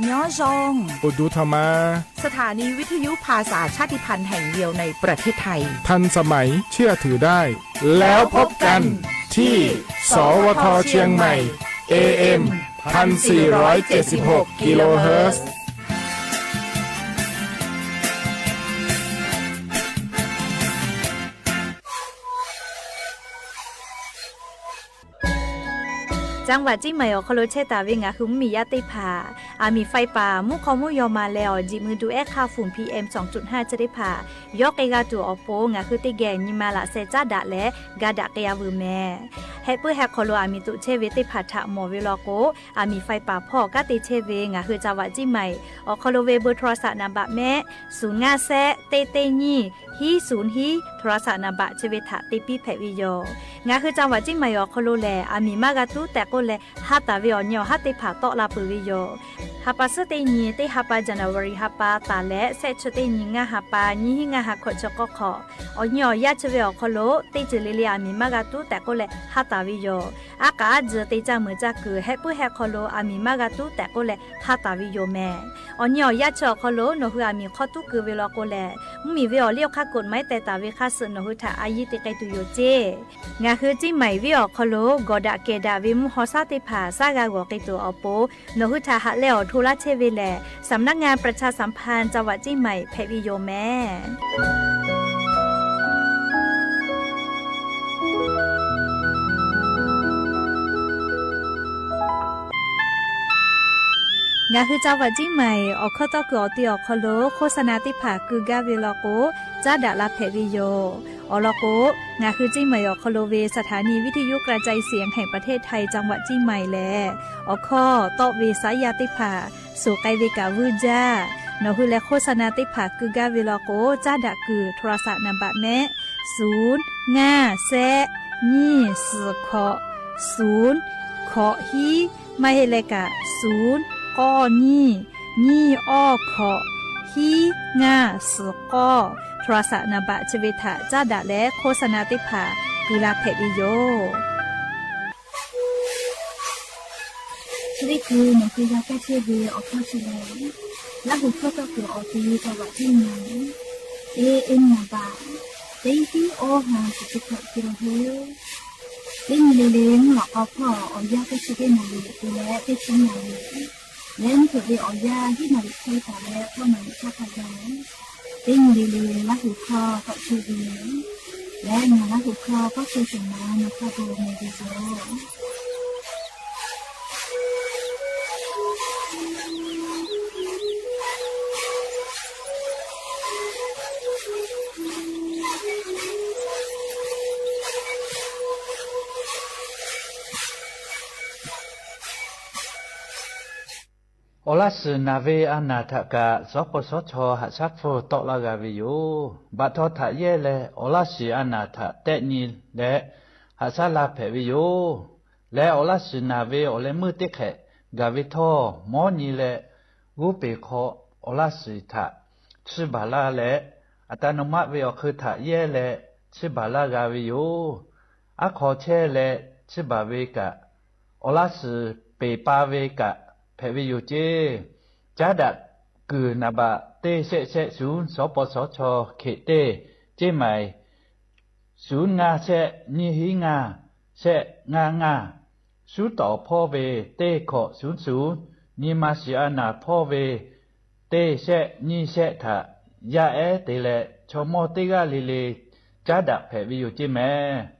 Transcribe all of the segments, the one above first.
นอจง อุดูธรรมะ สถานีวิทยุภาษาชาติพันธุ์แห่งเดียวในประเทศไทย ทันสมัย เชื่อถือได้ แล้วพบกันที่ สวท เชียงใหม่ เอเอ็ม พันสี่ร้อยเจ็ดสิบหก กิโลเฮิรตซ์ จังหวัดเชียงใหม่ awˬ hk'aw lo chehˇ taˍ ve ngaˬ hui mvuhˇmiˬ yaˇ teˇ hpaˍ, aˬ miˍ faiˇ paˍ mvuhˇ hk'aw mvuhˇ yaw ma leh awˬ jiꞈ mui duˬ ehˉ hk'aˇ fuˍ PM sawˍ cuꞈ hnaˇ chi teˇ hpaˍ yawˇ k'ai g'a tuˬ awˬ pon, ngaˬ hui teˇ geh nyi ma laꞈ sheh caˉ daꞈ leh ga daꞈ k'ai a veuˬ mehˍ. Heh puiˉ heh hk'aw lo aˬ miˍ toꞈ chehˇ ve teˇ hpaˍ htaꞈ mawˬ ve law k'o, aˬ miˍ faiˇ paˍ hpawˇ kanˉ te chehˇ ve ngaˬ hui จังหวัดเชียงใหม่ awˬ hk'aw lo ve เบอร์โทรศัพท์ naˍ baꞈ mehˆ, suˍ ngaˇ shehˆ teˇ teˇ nyiˇ hiˉ suˍ hiˉ โทรศัพท์ naˍ baꞈ chi ve htaꞈ te piˇ hpehꞈ ve yoˬ. Ngaˬ hui จังหวัดเชียงใหม่ awˬ hk'aw lo lehˬ, aˬ miˍ maˇ g'a tuˉ tehꞈ k'oˆ leh, ha taˍ ve awˬ nyi awˬ haˉ teˇ hpaˍ tawˆ la peuˬ ve yoˬ. Ha pa suhˉ teˇ nyi teˇ ha pa January ha pa taˍ leh, shehˆ chi teˇ nyi ngaˇ ha pa nyiˇ hinˉ ngaˇ ha hkawꞈ chi k'awˇ hk'awꞈ, awˬ nyi awˬ yaˇ chi ve awˬ hk'aw lo teˇ ceuˬ le le aˬ miˍ maˇ g'a tuˉ tehꞈ k'oˆ leh ha taˍ ve yoˬ. Aˉ k'aꞈ aˉ tcuh te caˇ meuˍ caˇ kuiˬ heh puiˉ heh hk'aw lo aˬ miˍ maˇ g'a tuˉ tehꞈ k'oˆ leh ha taˍ ve yoˬ mehˍ. Awˬ nyi awˬ yaˇ chi awˬ hk'aw lo nawˬ hui aˬ miˍ hk'aw tuˉ keu ve law k'o lehˬ, mvuhˇmiˬ ve awˬ liˇ awˬ hk'aˇ กฎหมาย teh taˍ ve hk'aˇ suh nawˬ hui htaꞈ a yiˇ te k'ai tuˬ yoˬ ceˇ. Ngaˬ hui Ciˇ maiˍ venˇ awˬ hk'aw lo gawˬ daꞈ kehˬ daꞈ ve mvuhˇ haw shaˉ teˇ hpaˍ shaˉ g'a g'awˬ k'ai tuˬ awˬ pon, nawˬ hui htaꞈ haꞈ leh awˬ hto laˇ chehˇ ve lehˬ, สำนักงานประชาสัมพันธ์จังหวัดเชียงใหม่ hpehꞈ ve yoˬ mehˍ. Ngaˬ hui จังหวัดเชียงใหม่ awˬ hkawˇ tawˇ kuiˬ awˬ te awˬ hk'aw lo โฆษณา teˇ hpaˍ keu gaˇ ve law k'o, caˉ daꞈ la hpehꞈ ve yoˬ. Awˬ lawn k'o, ngaˬ hui Ciˇ maiˍ awˬ hk'aw lo ve สถานีวิทยุกระจายเสียงแห่งประเทศไทย จังหวัดเชียงใหม่ lehˬ, awˬ hkawˇ tawˆ ve saˉ yaˇ teˇ hpaˍ suˍ k'ai ve kaꞈ vuiˇ jaˇ. Nawˬ hui lehˬ โฆษณา teˇ hpaˍ keu gaˇ ve law k'o, caˉ daꞈ kuiˬ โทรศัพท์ naˍ baꞈ mehˆ, suˍ ngaˇ shehˆ nyiˇ suhˍ hkawꞈ, suˍ hkawꞈ hiˉ, maˇ heˆ leh kaꞈ suˍ k'awˇ nyiˇ nyiˇ awˇ hkawꞈ hiˉ ngaˇ suhˍ k'awˇ, โทรศัพท์ naˍ baꞈ chi ve htaꞈ caˉ daꞈ leh โฆษณา teˇ hpaˍ keu la hpehꞈ ve yoˬ. Chi teˇ hkui nawˬ hui g'a kaˇ chehˇ ve awˬ hkawˇ chi lehˬ, Laˇ huˍ hkawˇ tawˇ kuiˬ awˬ te จังหวัดเชียงใหม่ เอเอ็ม naˍ baꞈ teˇ hiˉ awˇ ha suhˍ chi hkawꞈ te la hoˉ. Teˇ nyi le le mvuhˇ lawꞈ k'aw hpawˇ awˬ yanˇ teˇ chi teˇ naˍ riˍ te leh teˇ chi naˍ riˍ, leh mvuhˇ hpeuꞈ ve awˬ yanˇ hiˉ naˍ riˍ hk'e taˍ leh hpawˇ naˍ riˍ htaˇ hk'a gaˬ, teˇ nyi le le Laˇ huˍ hkawˇ tawˆ chehˇ ve, leh ngaˬ Laˇ huˍ hkawˇ tawˆ chehˇ shehˍ ma nawˬ hk'a gaˬ mawˬ ve yoˬ. Awˬ laˇ shiˍ naˬ ve a naˬ htaꞈ kaꞈ สปสช. haꞈ shaˉ hpfuhˇ tawˆ laˇ g'a ve yoˬ. Baꞈ htaw htaꞈ yehˇ leh awˬ laˇ shiˍ a naˬ htaꞈ tehˆ nyi leh haꞈ shaˉ la hpehꞈ ve yoˬ. Leh awˬ laˇ shiˍ naˬ ve awˬ leh meuˇ teˇ hk'ehꞈ gaˬ ve htawˇ, mawˉ nyi leh g'uˇ peˬ hk'aw awˬ laˇ shiˍ htaꞈ chiˇ baˬ laˇ leh, อัตโนมัติ ve awˬ hk'eun htaꞈ yehˇ leh chiˇ baˬ laˇ g'a ve yoˬ. Aˉ hk'aw chehˇ leh chiˇ baˬ ve kaꞈ, awˬ laˇ shiˍ peˬ pa ve kaꞈ hpehꞈ ve yoˬ ceˇ. Caˉ daꞈ kuiˬ naˍ baꞈ teˇ shehˆ shehˆ suˍ สปสช. hkeꞈ teˇ, Ceˇ maiˍ suˍ ngaˇ shehˆ nyiˇ hiˉ ngaˇ shehˆ ngaˇ ngaˇ. Suˉ tawˍ hpawˇ ve teˇ hkawꞈ suˍ suˍ. Nyi ma shiˍ a naˬ hpawˇ ve teˇ shehˆ nyiˇ shehˆ htaꞈ yaˇ ehˉ te leh chaw mawˇ teˇ g'aˇ le le caˉ daꞈ hpehꞈ ve yoˬ ceˇ mehˍ.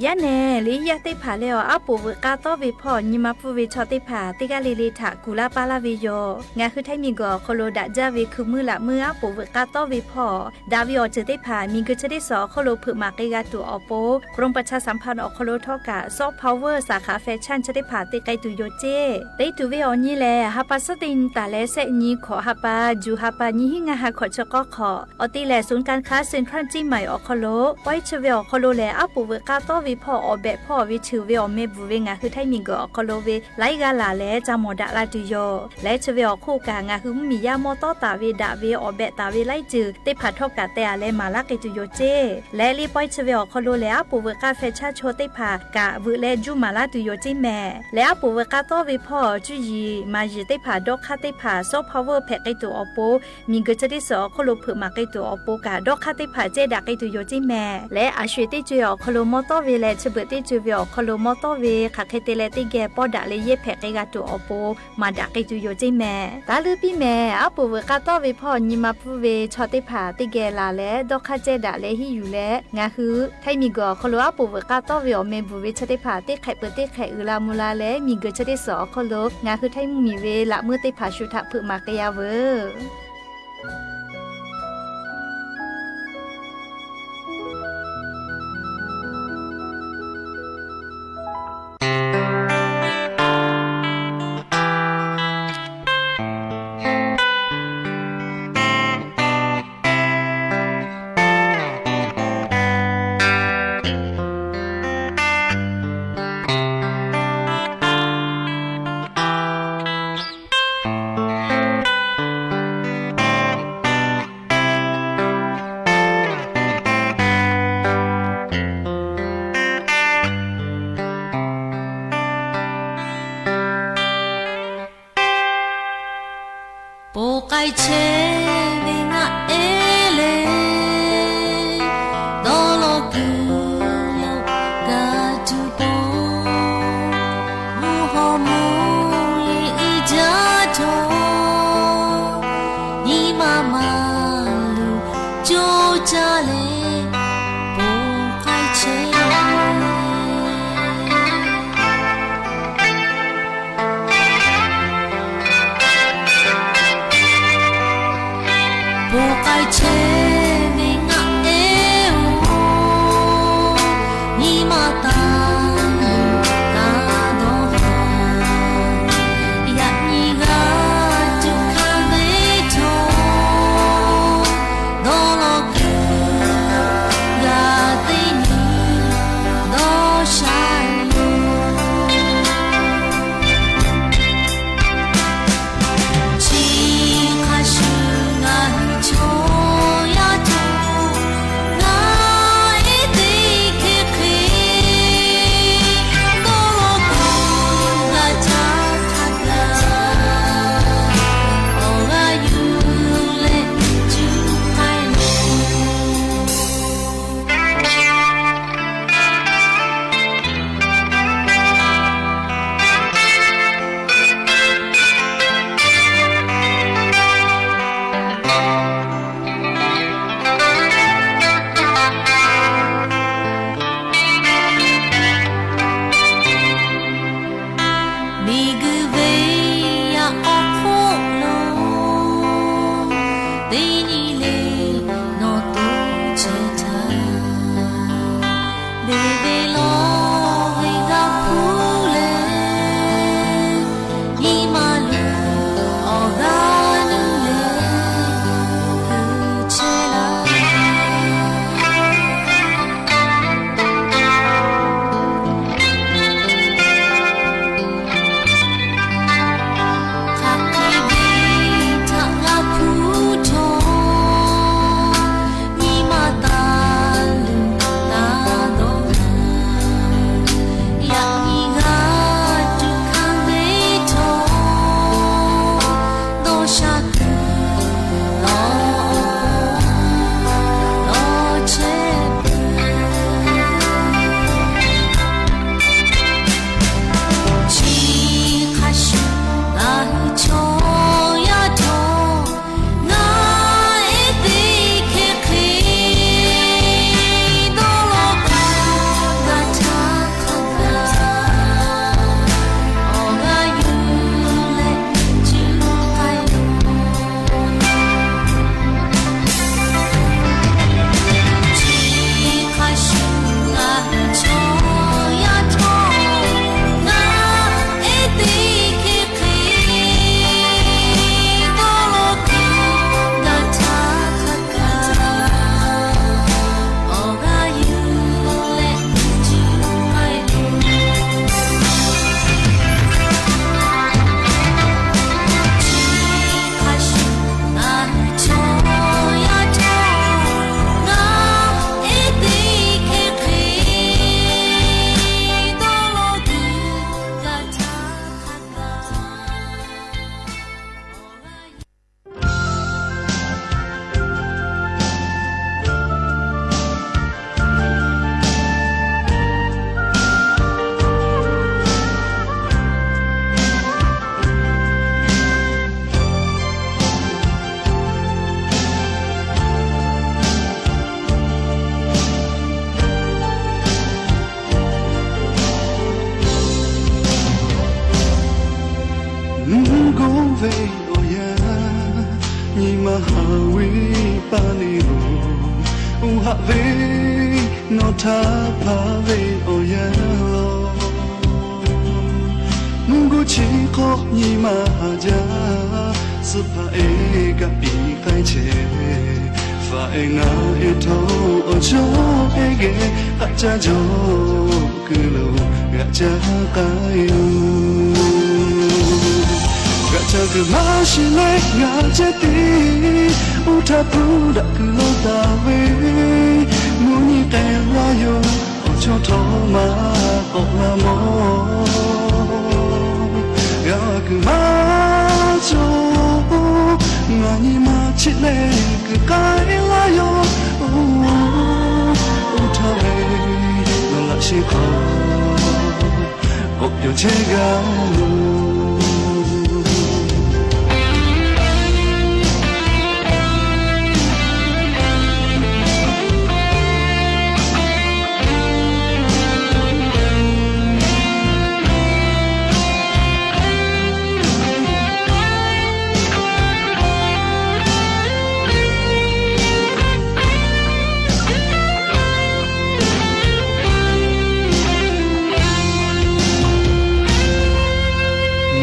Yaˇ nehˬ le yaˇ teˇ hpaˍ leh awˬ aˉ poꞈ veuꞈ k'a tawˇ ve hpawˇ nyi ma pfuhˇ ve chaw teˇ hpaˍ teˇ g'aˇ le le htaꞈ kuˬ laˇ paˇ laˇ ve yoˬ. Ngaˬ hui Htaiˇ miˬguiˬ awˬ hk'aw lo daꞈ jaˇ ve hkui muiˇ laꞈ muiˇ aˉ poꞈ veuꞈ k'a tawˇ ve hpawˇ daꞈ ve awˬ ceuˬ teˇ hpaˍ miˬguiˬ chi teˇ suhˍ awˬ hk'aw lo hpeuꞈ maˍ k'ai g'a tuˬ awˬ pon, กรมประชาสัมพันธ์ awˬ hk'aw lo htawˇ kaꞈ soft power สาขา แฟชั่น chi teˇ hpaˍ te k'ai tuˬ yoˬ ceˇ. Teˇ tuˬ ve awˬ nyi lehˬ, ha pa suhˉ teˇ nyi taˍ leh shehˆ nyi hkawꞈ ha pa juˬ ha pa nyiˇ hiˉ ngaˇ ha hkawꞈ chi k'awˇ hk'awꞈ, awˬ te lehˬ ศูนย์การค้าเซ็นทรัลเชียงใหม่ awˬ hk'aw lo pawehˇ chi ve awˬ hk'aw lo lehˬ, aˉ poꞈ veuꞈ k'a tawˇ ve hpawˇ awˬ behꞈ hpawˇ ve cheuˬ ve awˬ meh bvuhˬ ve ngaˬ hui Htaiˇ miˬguiˬ awˬ hk'aw lo ve laiˉ g'aˇ laˬ leh ca mawˬ daꞈ la tuˬ yoˬ. Leh chi ve awˬ hk'oˆ kaꞈ ngaˬ hui mvuhˇmiˬ yaˇ mawˇ tawˉ taˍ ve daꞈ ve awˬ behꞈ taˍ ve laiˉ ceuˬ teˇ hpaˍ htawˇ kaꞈ teh-a leh maˍ laˇ k'ai tuˬ yoˬ ceˇ. Leh liꞈ pawehˇ chi ve awˬ hk'aw lo lehˬ, aˉ poꞈ veuꞈ k'aˇ feh chaˇ chaw teˇ hpaˍ kaꞈ veuꞈ leh juˇ maˍ laˇ tuˬ yoˬ ceˇ mehˍ. Leh aˉ poꞈ veuꞈ k'aˇ tawˇ ve hpawˇ cuˇ yiˍ maˍ yiˍ teˇ hpaˍ dawˇ hk'aˇ teˇ hpaˍ soft power hpehꞈ k'ai tuˬ awˬ pon, miˬguiˬ chi teˇ suhˍ awˬ hk'oˆ lo hpeuꞈ maˍ k'ai tuˬ awˬ pon kaꞈ dawˇ hk'aˇ teˇ hpaˍ cehˇ daꞈ k'ai tuˬ yoˬ ceˇ mehˍ. Leh a sho-eˬ teˇ co-e awˬ hk'aw lo mawˇ tawˉ ve leh chi beuꞈ teˇ co-e ve awˬ hk'aw lo mawˇ tawˉ ve hk'aˬ hk'e te leh teˇ geh pawˇ daꞈ leh yehˇ hpehꞈ k'ai g'a tuˬ awˬ pon maˍ daꞈ k'ai tuˬ yoˬ ceˇ mehˍ. Taˇ leuˉ piˇ mehˍ. Aˉ poꞈ veuꞈ k'aˇ tawˇ ve hpawˇ nyi ma pfuhˇ ve chaw teˇ hpaˍ teˇ geh laˬ leh dawˇ hk'aˇ cehˇ daꞈ leh hiˉ yuˬ leh, ngaˬ hui Htaiˇ miˬguiˬ awˬ hk'aw lo aˉ poꞈ veuꞈ k'aˇ tawˇ ve awˬ meh bvuhˬ ve chi teˇ hpaˍ teˇ hk'ehꞈ peuˬ teˇ hk'ehꞈ uiˍ la mvuh la leh, miˬguiˬ chi teˇ suhˍ awˬ hk'aw lo ngaˬ hui Htaiˇ mvuhˇmiˬ ve laꞈ meuˇ teˇ hpaˍ shu htaꞈ hpeuꞈ maˍ k'ai-a veuˬ. ve awˬ yanˇ, nyi ma haˍ ve paˇ neˇ loˬ, oˇ haꞈ ve nawˬ htaꞈ hpaˍ ve awˬ yanˇ lawˬ. Mvuhˇ g'uˇ chi hk'awꞈ nyi ma haˍ jaˇ, suh hpaˍ ehˉ kaꞈ piˇ k'ai chehˇ. Faˍ ehˉ ngaˬ ehˉ htawˇ awˬ chawˇ ehˉ geh k'aꞈ caˇ jaw kuiˬ lo g'aꞈ caˇ k'ai yoˬ. G'aꞈ caˇ kuiˬ maˇ shiˍ leh ngaˬ ceh tiˉ, oˇ htaˇ hpu daꞈ kuiˬ lawˬ taˍ ve, mvuhˇ nyi k'ai laˇ yoˬ. Awˬ chawˇ htawˇ ma k'awꞈ la mawˬ, g'a kuiˬ maˇ cawˬ. Ngaˬ nyi ma chi leh kuiˬ k'ai laˇ yoˬ. Oˇ htaˇ ve nawˬ laꞈ sheh hk'aw k'awꞈ pawˬ chehˇ g'a loˬ.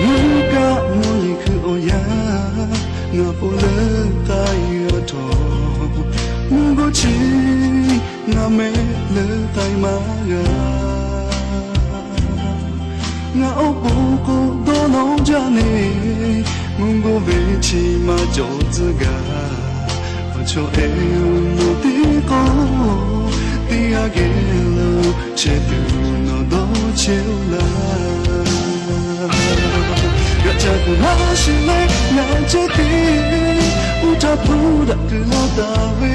Mvuhˇ kaˆ mvuhˇ nyi hkui awˬ yanˇ, ngaˬ po leuˉ k'ai g'a htawˇ, mvuhˇ g'uˇ chi ngaˬ meh leuˉ k'ai maˇ g'a. Ngaˬ awˬ po k'o dawˇ nawˇ jaˇ neˇ, mvuhˇ g'uˇ ve chi maˇ cawˬ tcuh gaˇ. Awˬ chawˇ ehˉ oˇ nawˬ teˇ k'o, teˇ g'aˇ geh lo chehˇ tuˬ nawˬ dawˇ chehˇ laˇ. G'aꞈ caˇ kuiˬ maˇ shiˍ leh ngaˬ ceh tiˉ, oˇ htaˇ hpu daꞈ kuiˬ lawˬ taˍ ve,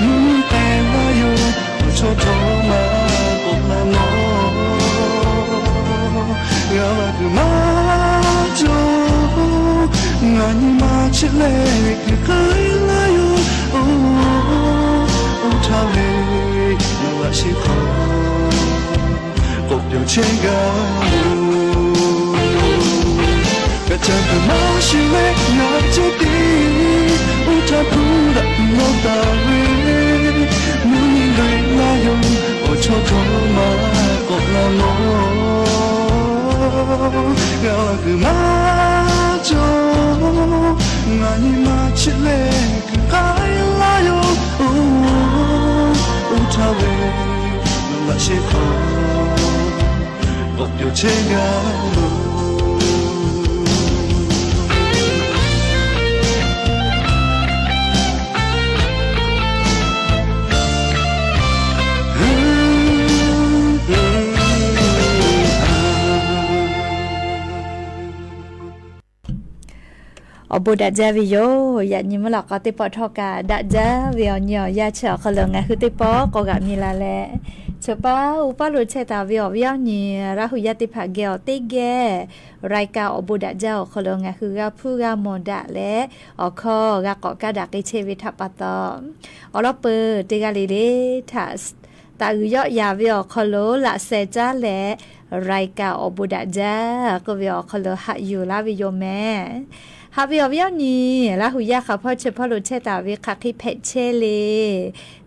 mvuhˇ nyi k'ai laˇ yoˬ. Awˬ chawˇ htawˇ ma k'awꞈ la mawˬ, g'a la kuiˬ maˇ cawˬ. Ngaˬ nyi ma chi leh kuiˬ k'ai laˇ yoˬ. Oˇ htaˇ ve nawˬ laꞈ sheh hk'aw k'awꞈ pawˬ chehˇ g'a loˬ. G'aꞈ caˇ kuiˬ maˇ shiˍ leh ngaˬ ceh tiˉ, oˇ htaˇ hpu daꞈ kuiˬ lawˬ taˍ ve, mvuhˇ nyi k'ai laˇ yoˬ. Awˬ chawˇ htawˇ ma k'awꞈ la mawˬ, g'a la kuiˬ maˇ cawˬ. Ngaˬ nyi ma chi leh kuiˬ k'ai laˇ yoˬ. Oˇ htaˇ ve nawˬ laꞈ sheh hk'aw k'awꞈ pawˬ chehˇ g'a loˬ. Awˬ bon daꞈ jaˇ ve yoˬ. Yaꞈ nyi mvuhˇ lawꞈ k'aw teˇ pawˆ htawˇ kaꞈ daꞈ jaˇ ve awˬ nyi awˬ yanˇ chi awˬ hk'aw lo ngaˬ hui teˇ pawˆ k'awꞈ g'aꞈ mi la leh, chaw paˉ uˉ paˉ lo chehˇ taˍ ve awˬ viˉ awˬ nyi Laˇ huˍ yaˇ teˇ hpaˍ geh awˬ teˇ geh รายการ awˬ bon daꞈ jaˇ awˬ hk'aw lo ngaˬ hui g'a hpuˇ g'a mawˬ daꞈ leh, awˬ hkawˇ g'a k'awꞈ kaˇ daꞈ k'ai chehˇ ve htaꞈ pa taw, awˬ lawn peuˬ teˇ g'aˇ le le htaꞈ taˍ uiˍ yawˆ yaˍ ve awˬ hk'aw lo laꞈ sheh caˉ leh, รายการ awˬ bon daꞈ jaˇ k'oˆ ve awˬ hk'aw lo haꞈ yuˬ laˇ ve yoˬ mehˍ. Haꞈ ve awˬ viˉ awˬ nyi, Laˇ huˍ yaˇ hk'aˬ hpawˇ chi hpawˇ lo chehˇ taˍ ve hk'aˬ hk'e hpehꞈ chehˇ le.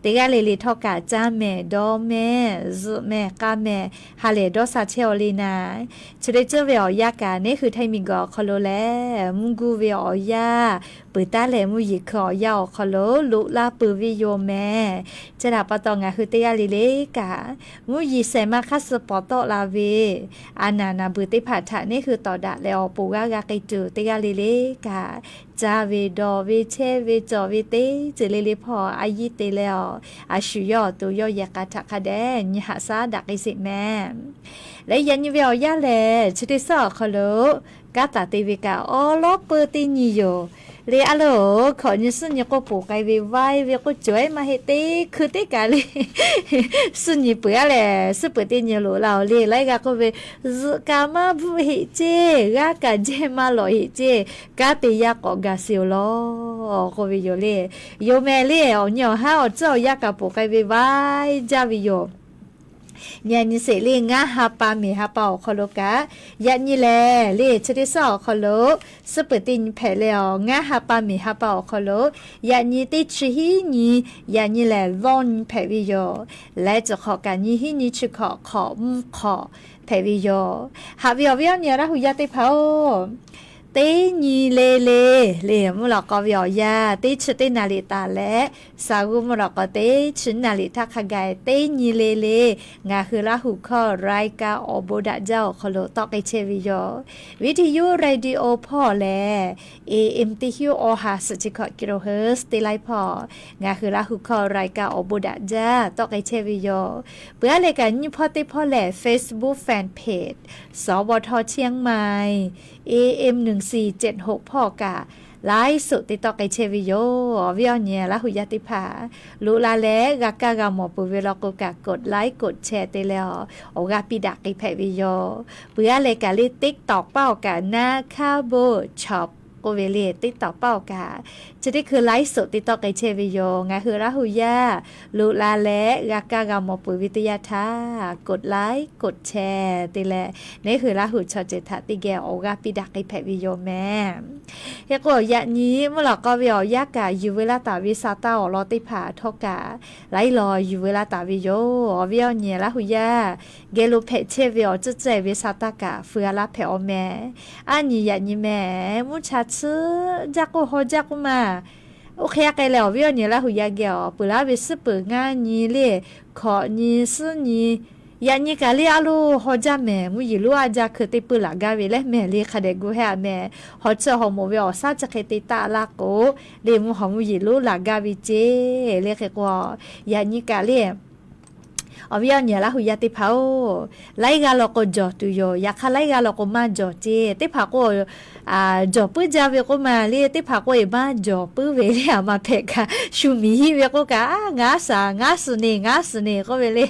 Teˇ g'aˇ le le htawˇ kaꞈ caˇ mehˍ, dawˇ mehˍ, zuhꞈ mehˍ, k'a mehˍ, ha lehˬ dawˇ sha chehˇ aw le naˍ. Chi le ceuˇ ve awˬ yanˇ kaꞈ neˇ hui htaiˇ miˬ guiˬ awˬ hk'aw lo lehˬ, mvuhˇ guˇ ve awˬ yanˇ peuˬ taˉ leh mvuhˇ yeˬ hkui awˬ yanˇ awˬ hk'aw lo loꞈ la peuˬ ve yoˬ mehˍ. Chi htaꞈ pa taw ngaˬ hui teˇ g'aˇ le le kaꞈ, mvuhˇ yeˬ shehˍ ma hk'aˇ suh pawˍ tawˆ la ve, a naˍ naˍ beuˬ teˇ hpaˍ htaꞈ neˇ hui tawˍ daꞈ leh awˬ pon g'aˇ g'a k'ai tuˬ teˇ g'aˇ le le kaꞈ, caˇ ve, dawˬ ve, chehˇ ve, cawˬ ve teˇ ceuˬ le le hpawˇ a yiˇ te leh awˬ, a shu yawˇ awˬ to yawˇ yehˬ k'a htaꞈ hk'a dehꞈ nyi haꞈ shaˉ daꞈ k'ai sheˍ mehˍ. Leh yaꞈ nyi ve awˬ yanˇ lehˬ, chi teˇ suhˉ awˬ hk'aw lo kanˉ taˍ te ve kaꞈ awˉ lawˉ peu teˇ nyi yoˬ. Le a loˬ, hkawꞈ nyi suhˉ nyi k'oˆ poˬ k'ai ve vaiˇ ve k'oˆ cawˬ ehˉ maˇ heˆ, teˇ hkui teˇ kaꞈ le suhˉ nyi peuˬ a lehˬ, suhˉ peuˬ teˇ nyi loꞈ la oˬ le. Laiˉ g'a k'oˆ ve, zuhꞈ kaꞈ maˇ bvuhˆ heˆ ceˇ, g'aˇ kaꞈ jehˇ maˇ lawꞈ heˆ ceˇ, kanˉ te yaˇ k'awꞈ gaˬ sheˍ oˬ law k'oˆ ve yoˬ le. Yoˬ mehˍ le, awˬ nyi awˬ haˉ awˬ tcuhˉ awˬ yanˇ kaꞈ poˬ k'ai ve vaiˇ jaˇ ve yoˬ. Nyi a nyi sheˍ le, ngaˇ ha pa miˬ ha pa awˬ hk'aw lo kaꞈ, yaꞈ nyi lehˬ le, chi teˇ suhˉ awˬ hk'aw lo suhˉ peuˬ teˇ nyi hpehꞈ leh awˬ, ngaˇ ha pa miˬ ha pa awˬ hk'aw lo yaꞈ nyi teˇ chi hiˉ nyi, yaꞈ nyi lehˬ vawˇ nyi hpehꞈ ve yoˬ. Leh cawˬ hk'awꞈ kaꞈ nyi hiˉ nyi chi hkawꞈ hk'awꞈ mvuhˇ hk'awꞈ hpehꞈ ve yoˬ. Haꞈ ve awˬ viˉ awˬ nyi Laˇ hu yaˇ teˇ hpaˍ-oˬ, teˇ nyi le le, le mvuhˇ lawꞈ k'aw ve awˬ yanˇ teˇ chi teˇ naˍ riˍ taˍ leh, saˍ g'uˇ mvuhˇ lawꞈ k'aw teˇ chi naˍ riˍ htaˇ hk'a gaˬ teˇ nyi le le, ngaˬ hui Laˇ hu hkawˇ รายการ awˬ bon daꞈ jaˇ awˬ hk'aw lo tawˆ k'ai chehˇ ve yoˬ. Viˇ hti yuˇ radio hpawˇ lehˬ, A M teˇ hiˉ awˬ ha suhˍ chi hkawꞈ kilohertz teˇ laiˉ hpawˇ, ngaˬ hui Laˇ hu hkawˇ รายการ awˬ bon daꞈ jaˇ tawˆ k'ai chehˇ ve yoˬ. Peuˬ aˉ leh kaꞈ nyiˇ hpawˇ teˇ hpawˇ lehˬ, Facebook fan page สวท เชียงใหม่ A M หนึ่งสี่เจ็ดหก hpawˇ kaꞈ ไลฟ์สด te tawˆ k'ai chehˇ ve yoˬ. Awˬ viˉ awˬ nyi Laˇ hu yaˇ teˇ hpaˍ, loꞈ la leh g'a kaˇ g'a mawˬ peuˬ ve law k'o kaꞈ กดไลค์ กดแชร์ te leh awˬ, awˬ g'aˇ piˇ daꞈ k'ai hpehꞈ ve yoˬ. Peuˬ aˉ leh kaꞈ le TikTok paˇ awˬ kaꞈ นาคาโบ Shop k'oˆ ve le TikTok paˇ awˬ kaꞈ, chi teˇ hkui ไลฟ์สด te tawˆ k'ai chehˇ ve yoˬ. Ngaˬ hui Laˇ hu yaˇ loꞈ la leh g'a kaˇ g'a mawˬ peuˬ ve teˇ yanˇ htaˇ, กดไลค์ กดแชร์ te leh, neˉ hui Laˇ hu chaw ceuˬ htaꞈ teˇ geh awˬ g'aˇ piˇ daꞈ k'ai hpehꞈ ve yoˬ mehˍ. Hk'e k'o, yaꞈ nyi mvuhˇ lawꞈ k'aw ve awˬ yanˇ kaꞈ yuˬ veu laˇ taˍ ve sa taˇ awˬ lawn teˇ hpaˍ htawˇ kaꞈ, laiˉ law yuˬ veu laˇ taˍ ve yoˬ. Awˬ viˉ awˬ nyi Laˇ hu yaˇ geh lo hpehꞈ chehˇ ve awˬ ceuˬ ceuˬ ve sa taˇ kaꞈ feu a laˇ hpehꞈ awˬ mehˍ. Aˉ nyi yaꞈ nyi mehˍ, mvuhˇ cha tsuhˇ jaˇ k'oˆ haw jaˇ k'oˆ ma. Oˇ hk'e a k'ai leh awˬ viˉ awˬ nyi Laˇ hu yaˇ geh awˬ peuˬ laˇ ve suhˉ peuˬ ngaˇ nyi le, hkawꞈ nyi suhˉ nyi, yaꞈ nyi kaꞈ le a loˬ haw jaˇ mehˍ. Mvuhˇ yeˬ lonˉ a jaˇ hkui teˇ peuˬ laꞈ gaˇ ve leh mehˍ le hk'a dehꞈ gu heh a mehˍ. Hawˬ chi hawˬ moˍ ve awˬ shaˉ chi hk'e te taˆ laˇ k'o, le mvuhˇ hawˬ mvuhˇ yeˬ lonˉ laꞈ gaˇ ve ceˇ le hk'e k'o, yaꞈ nyi kaꞈ le awˬ viˉ awˬ nyi Laˇ hu yaˇ teˇ hpaˍ-oˬ, laiˉ g'aˇ law k'o jawˬ tuˬ yoˬ. Yaꞈ hk'aˇ laiˉ g'aˇ law k'o maˇ jawˬ ceˇ. Teˇ hpaˍ k'o jawˬ puiˉ jaˇ ve k'oˆ ma le, teˇ hpaˍ k'o eˬ maˇ jawˬ puiˉ ve le, a ma hpehꞈ kaꞈ shu miˬ hiˆ ve k'oˆ kaꞈ, ngaˉ shaˍ ngaˉ suhˍ neˬ ngaˉ suhˍ neˬ k'oˆ ve le.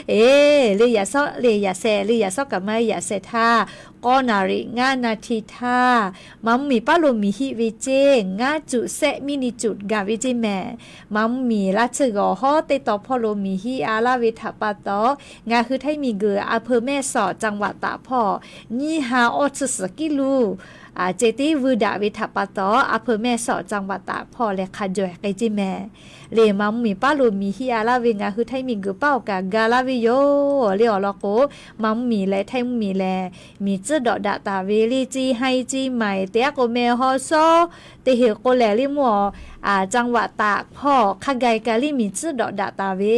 Eˬ, le yaꞈ shawˉ le yaꞈ sheh, le yaꞈ shawˉ kaꞈ maˇ yaꞈ sheh htaˇ, k'awˇ naˍ riˍ ngaˇ naˍ hti htaˇ, maˍ mvuhˇ miˬ paˉ lo miˬ hiˆ ve ceˇ, ngaˇ cuꞈ sehˆ miˉ ni cuꞈ gaˬ ve ceˇ mehˍ. Maˍ mvuhˇ miˬ laˇ tsuhˇ g'awˬ hawˉ teˇ taw hpawˇ lo miˬ hiˆ a laˇ ve htaꞈ pa taw, ngaˬ hui Htaiˇ miˬ guiˬ อำเภอแม่สอด จังหวัดตาก hpawˇ nyiˇ ha awˇ tsuhˇ suhˍ kiˉ luˬ ceh tiˉ vuiˇ daꞈ ve htaꞈ pa taw, อำเภอแม่สอด จังหวัดตาก hpawˇ lehˬ hk'a jawˬ k'ai ceˇ mehˍ. Leˬ maˍ mvuhˇ miˬ paˉ lo miˬ hiˆ a laˇ ve ngaˬ hui Htaiˇ miˬ guiˬ paˉ awˬ kaꞈ ga laˇ ve yoˬ. Le awˬ lawn k'o, maˍ mvuhˇ miˬ leh Htaiˇ mvuhˇ miˬ lehˬ, miˬ tcuhˉ dawꞈ daꞈ taˍ ve le ceˇ, เชียงใหม่ te aˉ k'o meh haw shawˉ, teˇ heˍ k'o lehˬ le mvuhˇ awˬ จังหวัดตาก hpawˇ hk'a gaˬ kaꞈ le miˬ tcuhˉ dawꞈ daꞈ taˍ ve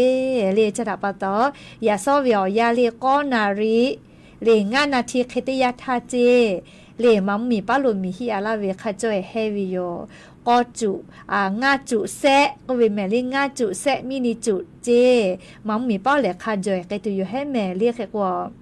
le. Chi htaꞈ pa taw, yaꞈ shawˉ ve awˬ yanˇ le k'awˇ naˍ riˍ le ngaˇ naˍ hti hk'e teˇ yanˇ htaˇ ceˇ, leˬ maˍ mvuhˇ miˬ paˉ lo miˬ hiˆ a laˇ ve hk'a cawˇ e hehˇ ve yoˬ. K'awˇ cuꞈ, ngaˇ cuꞈ sehˆ k'oˆ ve mehˍ le, ngaˇ cuꞈ sehˆ miˉ ni cuꞈ ceˇ, maˍ mvuhˇ miˬ paˉ lehˬ hk'a jawˬ e k'ai tuˬ yoˬ hehˉ mehˍ le hk'e k'o,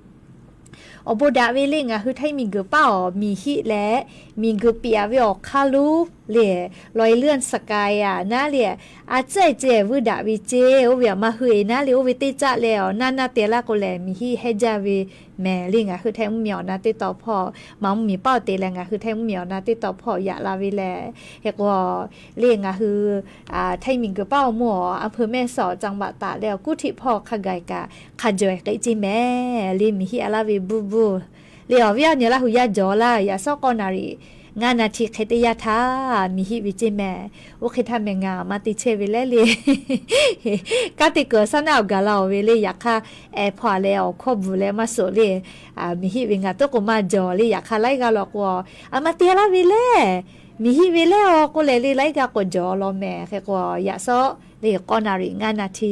awˬ bon daꞈ ve le ngaˬ hui Htaiˇ miˬ guiˬ paˉ awˬ miˬ hiˆ leh, miˬ guiˬ piˍ a ve awˬ hk'aˇ luˉ le, รอยเลื่อนสกาย a naˉ le, a tcuhˉ e ceh vuiˇ daꞈ ve ceˇ. Oˇ ve aꞈ maˇ hui e naˉ le, oˇ ve teˇ caˆ leh awˬ naˇ naˇ te laˇ k'o lehˬ, miˬ hiˆ hehˇ jaˇ ve mehˍ le. Ngaˬ hui Htaiˇ mvuhˇ miˬ awˬ na teˇ taw hpawˇ, maˍ mvuhˇ miˬ paˉ awˬ te leh ngaˬ hui Htaiˇ mvuhˇ miˬ awˬ na teˇ taw hpawˇ yaꞈ la ve lehˬ, hk'e k'o, le ngaˬ hui Htaiˇ miˬ guiˬ paˉ awˬ mvuhˇ awˬ อำเภอแม่สอด จังหวัดตาก leh awˬ kuˉ htiˆ hpawˇ hk'a gaˬ kaꞈ hk'a jawˬ e k'ai ceˇ mehˍ le. Miˬ hiˆ a laˇ ve buˇ buˇ le awˬ viˉ awˬ nyi Laˇ hu yaˇ jawˬ laˇ. Yaꞈ shawˉ k'awˇ naˍ riˍ ngaˇ naˍ hti hk'e teˇ yanˇ htaˇ miˬ hiˆ ve ceˇ mehˍ. Oˇ hk'e htaˇ mehˍ ngaˬ maˇ te chehˇ ve leh le, kanˉ te kuiˬ awˬ shaˉ naˉ awˬ gaˬ la awˬ ve le. Yaꞈ hk'aˇ, ehˍ hpawˇ a leh awˬ hkawˇ bvuhˬ leh maˇ shoˍ le, miˬ hiˆ ve ngaˬ toˉ k'o maˇ jawˬ le. Yaꞈ hk'aˇ laiˉ g'aˇ law k'o, a ma te laˇ ve lehˬ, miˬ hiˆ ve lehˬ awˬ k'oˆ leh le laiˉ g'aˇ k'awꞈ jawˬ law mehˍ. Hk'e k'o, yaꞈ shawˉ le k'awˇ naˍ riˍ ngaˇ naˍ hti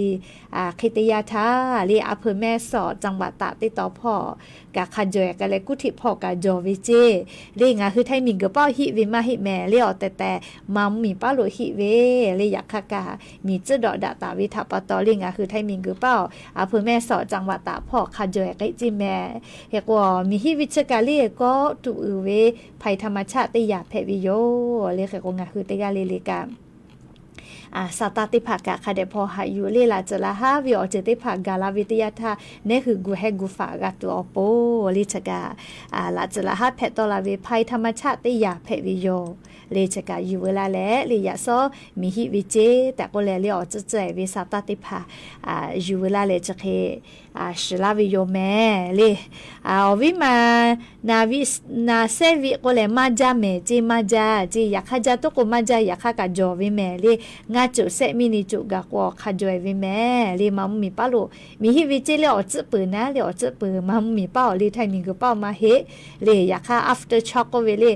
hk'e teˇ yanˇ htaˇ le อำเภอแม่สอด จังหวัดตาก teˇ taw hpawˇ kaꞈ hk'a jawˬ e k'ai leh kuˉ htiˆ hpawˇ kaꞈ jawˬ ve ceˇ. Le ngaˬ hui Htaiˇ miˬ guiˬ paˉ awˬ hiˆ ve maˇ heˆ mehˍ le, awˬ tehˬ tehˬ maˍ mvuhˇ miˬ paˉ lo hiˆ ve le. Yaꞈ hk'aˇ kaꞈ miˬ tcuhˉ dawꞈ daꞈ taˍ ve htaꞈ pa taw le ngaˬ hui Htaiˇ miˬ guiˬ paˉ awˬ อำเภอแม่สอด จังหวัดตาก hpawˇ hk'a jawˬ e k'ai ceˇ mehˍ. Hk'e k'o, miˬ hiˆ ve chi kaꞈ le kawˆ tuꞈ uiˍ ve ภัยธรรมชาติ teˇ yanˇ hpehꞈ ve yoˬ le. Hk'e k'o ngaˬ hui teˇ g'aˇ le le kaꞈ Saˍtanˍ teˇ hpaˍ kaꞈ hk'a dehꞈ hpaw haꞈ yuˬ le. Laꞈ tcuhˍ laꞈ haˉ ve awˬ ceuˬ teˇ hpaˍ gaˬ la ve teˇ yanˇ htaˇ, neˉ hui gu heh gu faˍ g'a tuˬ awˬ pon le chi kaꞈ, laꞈ tcuhˍ laꞈ haˉ hpehꞈ tawˆ la ve ภัยธรรมชาติ teˇ yanˇ hpehꞈ ve yoˬ. Le chi kaꞈ yuˬ veu laˇ leh le yaꞈ sawˉ miˬ hiˆ ve ceˇ tehꞈ k'oˆ leh le awˬ tcuhˉ tcuhˉ e ve Saˍtanˍ teˇ hpaˍ yuˬ veu laˇ leh chi hk'e shiˍ laˇ ve yoˬ mehˍ le. Awˬ viˉ ma, naˍ sehˉ viˆ k'oˆ leh maˇ jaˇ mehˍ ceˇ, maˇ jaˇ ceˇ, yaꞈ hk'aˇ jaˇ tuˉ k'o maˇ jaˇ, yaꞈ hk'aˇ kaꞈ jawˬ ve mehˍ le. Ngaˇ coꞈ sehˆ miˇ ni coꞈ gaˬ k'o awˬ hk'a jawˬ e ve mehˍ le. Ma mvuhˇ miˬ paˉ lo miˬ hiˆ ve ceˇ le awˬ tcuhˉ peuˬ naˉ le awˬ tcuhˉ peuˬ, ma mvuhˇ miˬ paˉ awˬ le ไทย miˬguiˬ paˉ awˬ maˇ heˆ le. Yaꞈ hk'aˇ aftershock k'oˆ ve le,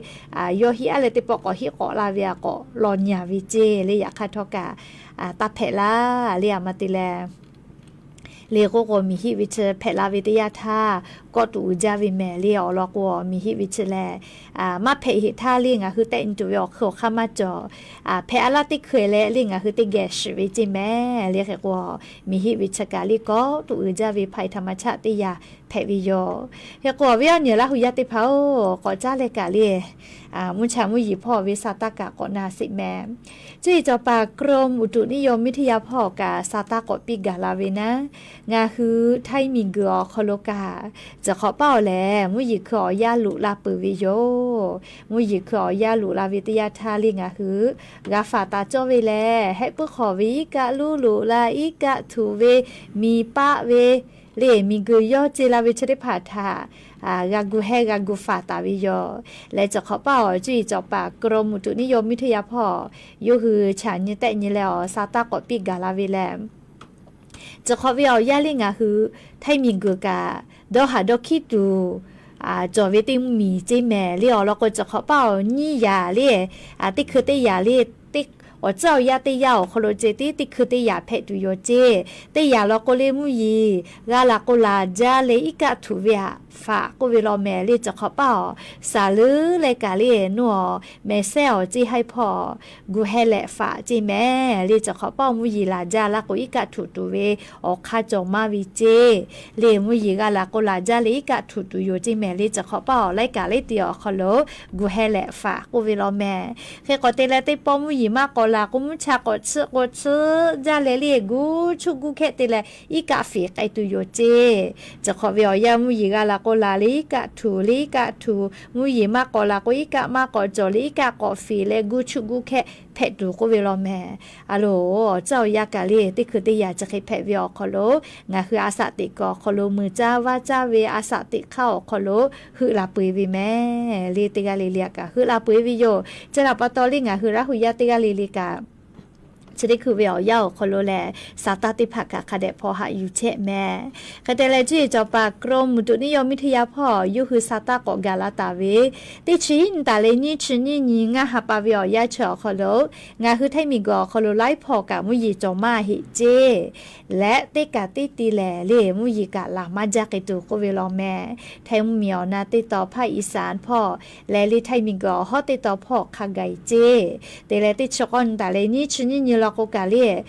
yawˇ hiˆ aˉ leh teˇ pawˆ k'awꞈ hiˆ k'awꞈ la ve a k'awꞈ law nyi a ve ceˇ le. Yaꞈ hk'aˇ htawˇ kaꞈ taˇ hpehꞈ laˇ le. A ma te leh le k'oˆ k'o miˬ hiˆ ve chi hpehꞈ la ve teˇ yanˇ htaˇ kawˆ tuꞈ uiˍ jaˇ ve mehˍ le. Awˬ lawn k'o miˬ hiˆ ve chi lehˬ maˇ hpehꞈ heˆ htaˇ le ngaˬ hui tehˆ nyi tuˬ ve awˬ hk'ui awˬ hk'aˇ maˇ cawˬ. Hpehꞈ a laˇ teˇ hkui leh le ngaˬ hui teˇ geh shiˍ ve ceˇ mehˍ le. Hk'e k'o miˬ hiˆ ve chi kaꞈ le kawˆ tuꞈ uiˍ jaˇ ve ภัยธรรมชาติ teˇ yanˇ hpehꞈ ve yoˬ. Hk'e k'o awˬ viˉ awˬ nyi Laˇ hu yaˇ teˇ hpaˍ-oˬ, k'awꞈ caˉ leh kaꞈ le mvuhˇ cha mvuhˇ yeˬ hpawˇ ve Saˍtanˍ kaꞈ k'awꞈ na sheˍ mehˍ. Cuˇ yiˍ cawˬ paˍ กรมอุตุนิยมวิทยา hpawˇ kaꞈ Saˍtanˍ k'awꞈ piˇ gaˬ la ve naˉ, ngaˬ hui ไทย miˬguiˬ awˬ hk'aw lo kaꞈ, ciˬ hk'awꞈ paˇ awˬ lehˬ mvuhˇ yeˬ hkui awˬ yanˇ loꞈ la peuˬ ve yoˬ. Mvuhˇ yeˬ hkui awˬ yanˇ loꞈ la ve teˇ yanˇ htaˇ le ngaˬ hui g'a faˍ taˍ cawˇ ve lehˬ, hehˆ puiˉ hk'awꞈ ve iˉ kaˆ luˉ loꞈ la, iˉ kaˆ htuꞈ ve, miˬ paˆ ve le, miˬguiˬ yawˇ ce la ve chi teˇ hpaˍ htaꞈ g'a gu heh g'a gu faˍ taˍ ve yoˬ. Leh ciˬ hk'awꞈ paˇ awˬ cuˇ yiˍ cawˬ paˍ กรมอุตุนิยมวิทยา hpawˇ yawˇ hui chaꞈ nyi tehˆ nyi leh awˬ Saˍtanˍ k'awꞈ piˇ gaˬ la ve lehˬ, ciˬ hk'awꞈ ve awˬ yanˇ le ngaˬ hui ไทย miˬguiˬ kaꞈ dawˇ haˍ dawˇ hkiˉ tuˬ cawˬ ve teˇ mvuhˇ miˬ ceˇ mehˍ le. Awˬ lawn k'o ciˬ hk'awꞈ paˇ awˬ nyiˇ yaꞈ le, teˇ hkui teˇ yaꞈ le, awˬ tcuhˉ awˬ yanˇ teˇ yanˇ awˬ hk'aw lo ce tiˉ teˇ hkui teˇ yaꞈ hpehꞈ tuˬ yoˬ ceˇ. Teˇ yaꞈ law k'o le mvuhˇ yeˬ g'a laˬ k'o laˬ jaˇ leh iˉ kaˆ htuꞈ ve haꞈ faꞈ k'oˆ ve law mehˍ le. Ciˬ hk'awꞈ paˇ awˬ saˍ leuˉ leh kaꞈ le nuˇ awˬ mehˍ sehˉ awˬ ceˇ haiˉ hpawˇ gu heh lehꞈ faꞈ ceˇ mehˍ le. Ciˬ hk'awꞈ paˇ awˬ mvuhˇ yeˬ laˬ jaˇ laˇ k'o iˉ kaˆ htuꞈ tuˬ ve awˬ hk'aˇ cawˬ maˇ ve ceˇ. Le mvuhˇ yeˬ g'a laˬ k'o laˬ jaˇ leh iˉ kaˆ htuꞈ tuˬ yoˬ ceˇ mehˍ le. Ciˬ hk'awꞈ paˇ awˬ laiˉ kaꞈ laiˉ ti awˬ hk'aw lo gu heh lehꞈ faꞈ k'oˆ ve law mehˍ. Hk'e k'awꞈ te leh teˇ pawˆ mvuhˇ yeˬ maˇ k'awꞈ laˬ k'o mvuhˇ cha k'awꞈ chiˆ k'o chiˆ jaˇ leh le gu chuˆ gu hkehˆ te leh iˉ kaˆ fiˍ k'ai tuˬ yoˬ ceˇ. Ciˬ hk'awꞈ ve awˬ yanˇ mvuhˇ yeˬ g'a laˬ k'o laˬ leh iˉ kaˆ htuꞈ le iˉ kaˆ htuꞈ, mvuhˇ yeˬ maˇ k'awꞈ laˬ k'o iˉ kaˆ maˇ k'awꞈ cawˬ leh iˉ kaˆ k'awꞈ fiˍ leh gu chuˆ gu hkehˆ hpehꞈ tuˬ k'oˆ ve law mehˍ. A loˬ, awˬ tcuhˉ awˬ yanˇ kaꞈ le teˇ hkui teˇ yaꞈ chi hk'e hpehꞈ ve awˬ hk'aw lo ngaˬ hui a shaꞈ teꞈ kuiˬ awˬ hk'aw lo mui caˇ vaˇ caˇ ve a shaꞈ teꞈ hk'aˇ awˬ hk'aw lo heuˆ la peuˬ ve mehˍ le. Teˇ g'aˇ le le kaꞈ heuˆ la peuˬ ve yoˬ. Chi htaꞈ pa taw le ngaˬ hui Laˇ hu yaˇ teˇ g'aˇ le le kaꞈ chi teˇ hkui ve awˬ yanˇ awˬ hk'aw lo lehˬ Saˍtanˍ teˇ hpaˍ kaꞈ hk'a dehꞈ hpaw haꞈ yuˬ chehˇ mehˍ. Hk'e te leh cuˇ yiˍ cawˬ paˍ กรมอุตุนิยมวิทยา hpawˇ yawˇ hui Saˍtanˍ k'awꞈ gaˬ la taˍ ve teˇ chi hiˉ nyi taˍ leh nyiˇ chi nyiˇ nyi ngaˇ ha pa ve awˬ yanˇ chi awˬ hk'aw lo ngaˬ hui ไทย miˬguiˬ awˬ hk'aw lo laiˉ hpawˇ kaꞈ mvuhˇ yeˬ cawˬ maˇ heˆ ceˇ. Leh teˇ kaꞈ teˇ ti lehˬ le mvuhˇ yeˬ kaꞈ laˬ maˇ jaˇ k'ai tuˬ k'oˆ ve law mehˍ. ไทย mvuhˇ miˬ awˬ na teˇ taw hpaˇ Iˍsaˍ hpawˇ lehˬ le ไทย miˬguiˬ awˬ hawˉ teˇ taw hpawˇ hk'a gaˬ e ceˇ. Te leh teˇ chi k'awˇ nyi taˍ leh nyiˇ chi nyiˇ nyi law k'o kaꞈ le,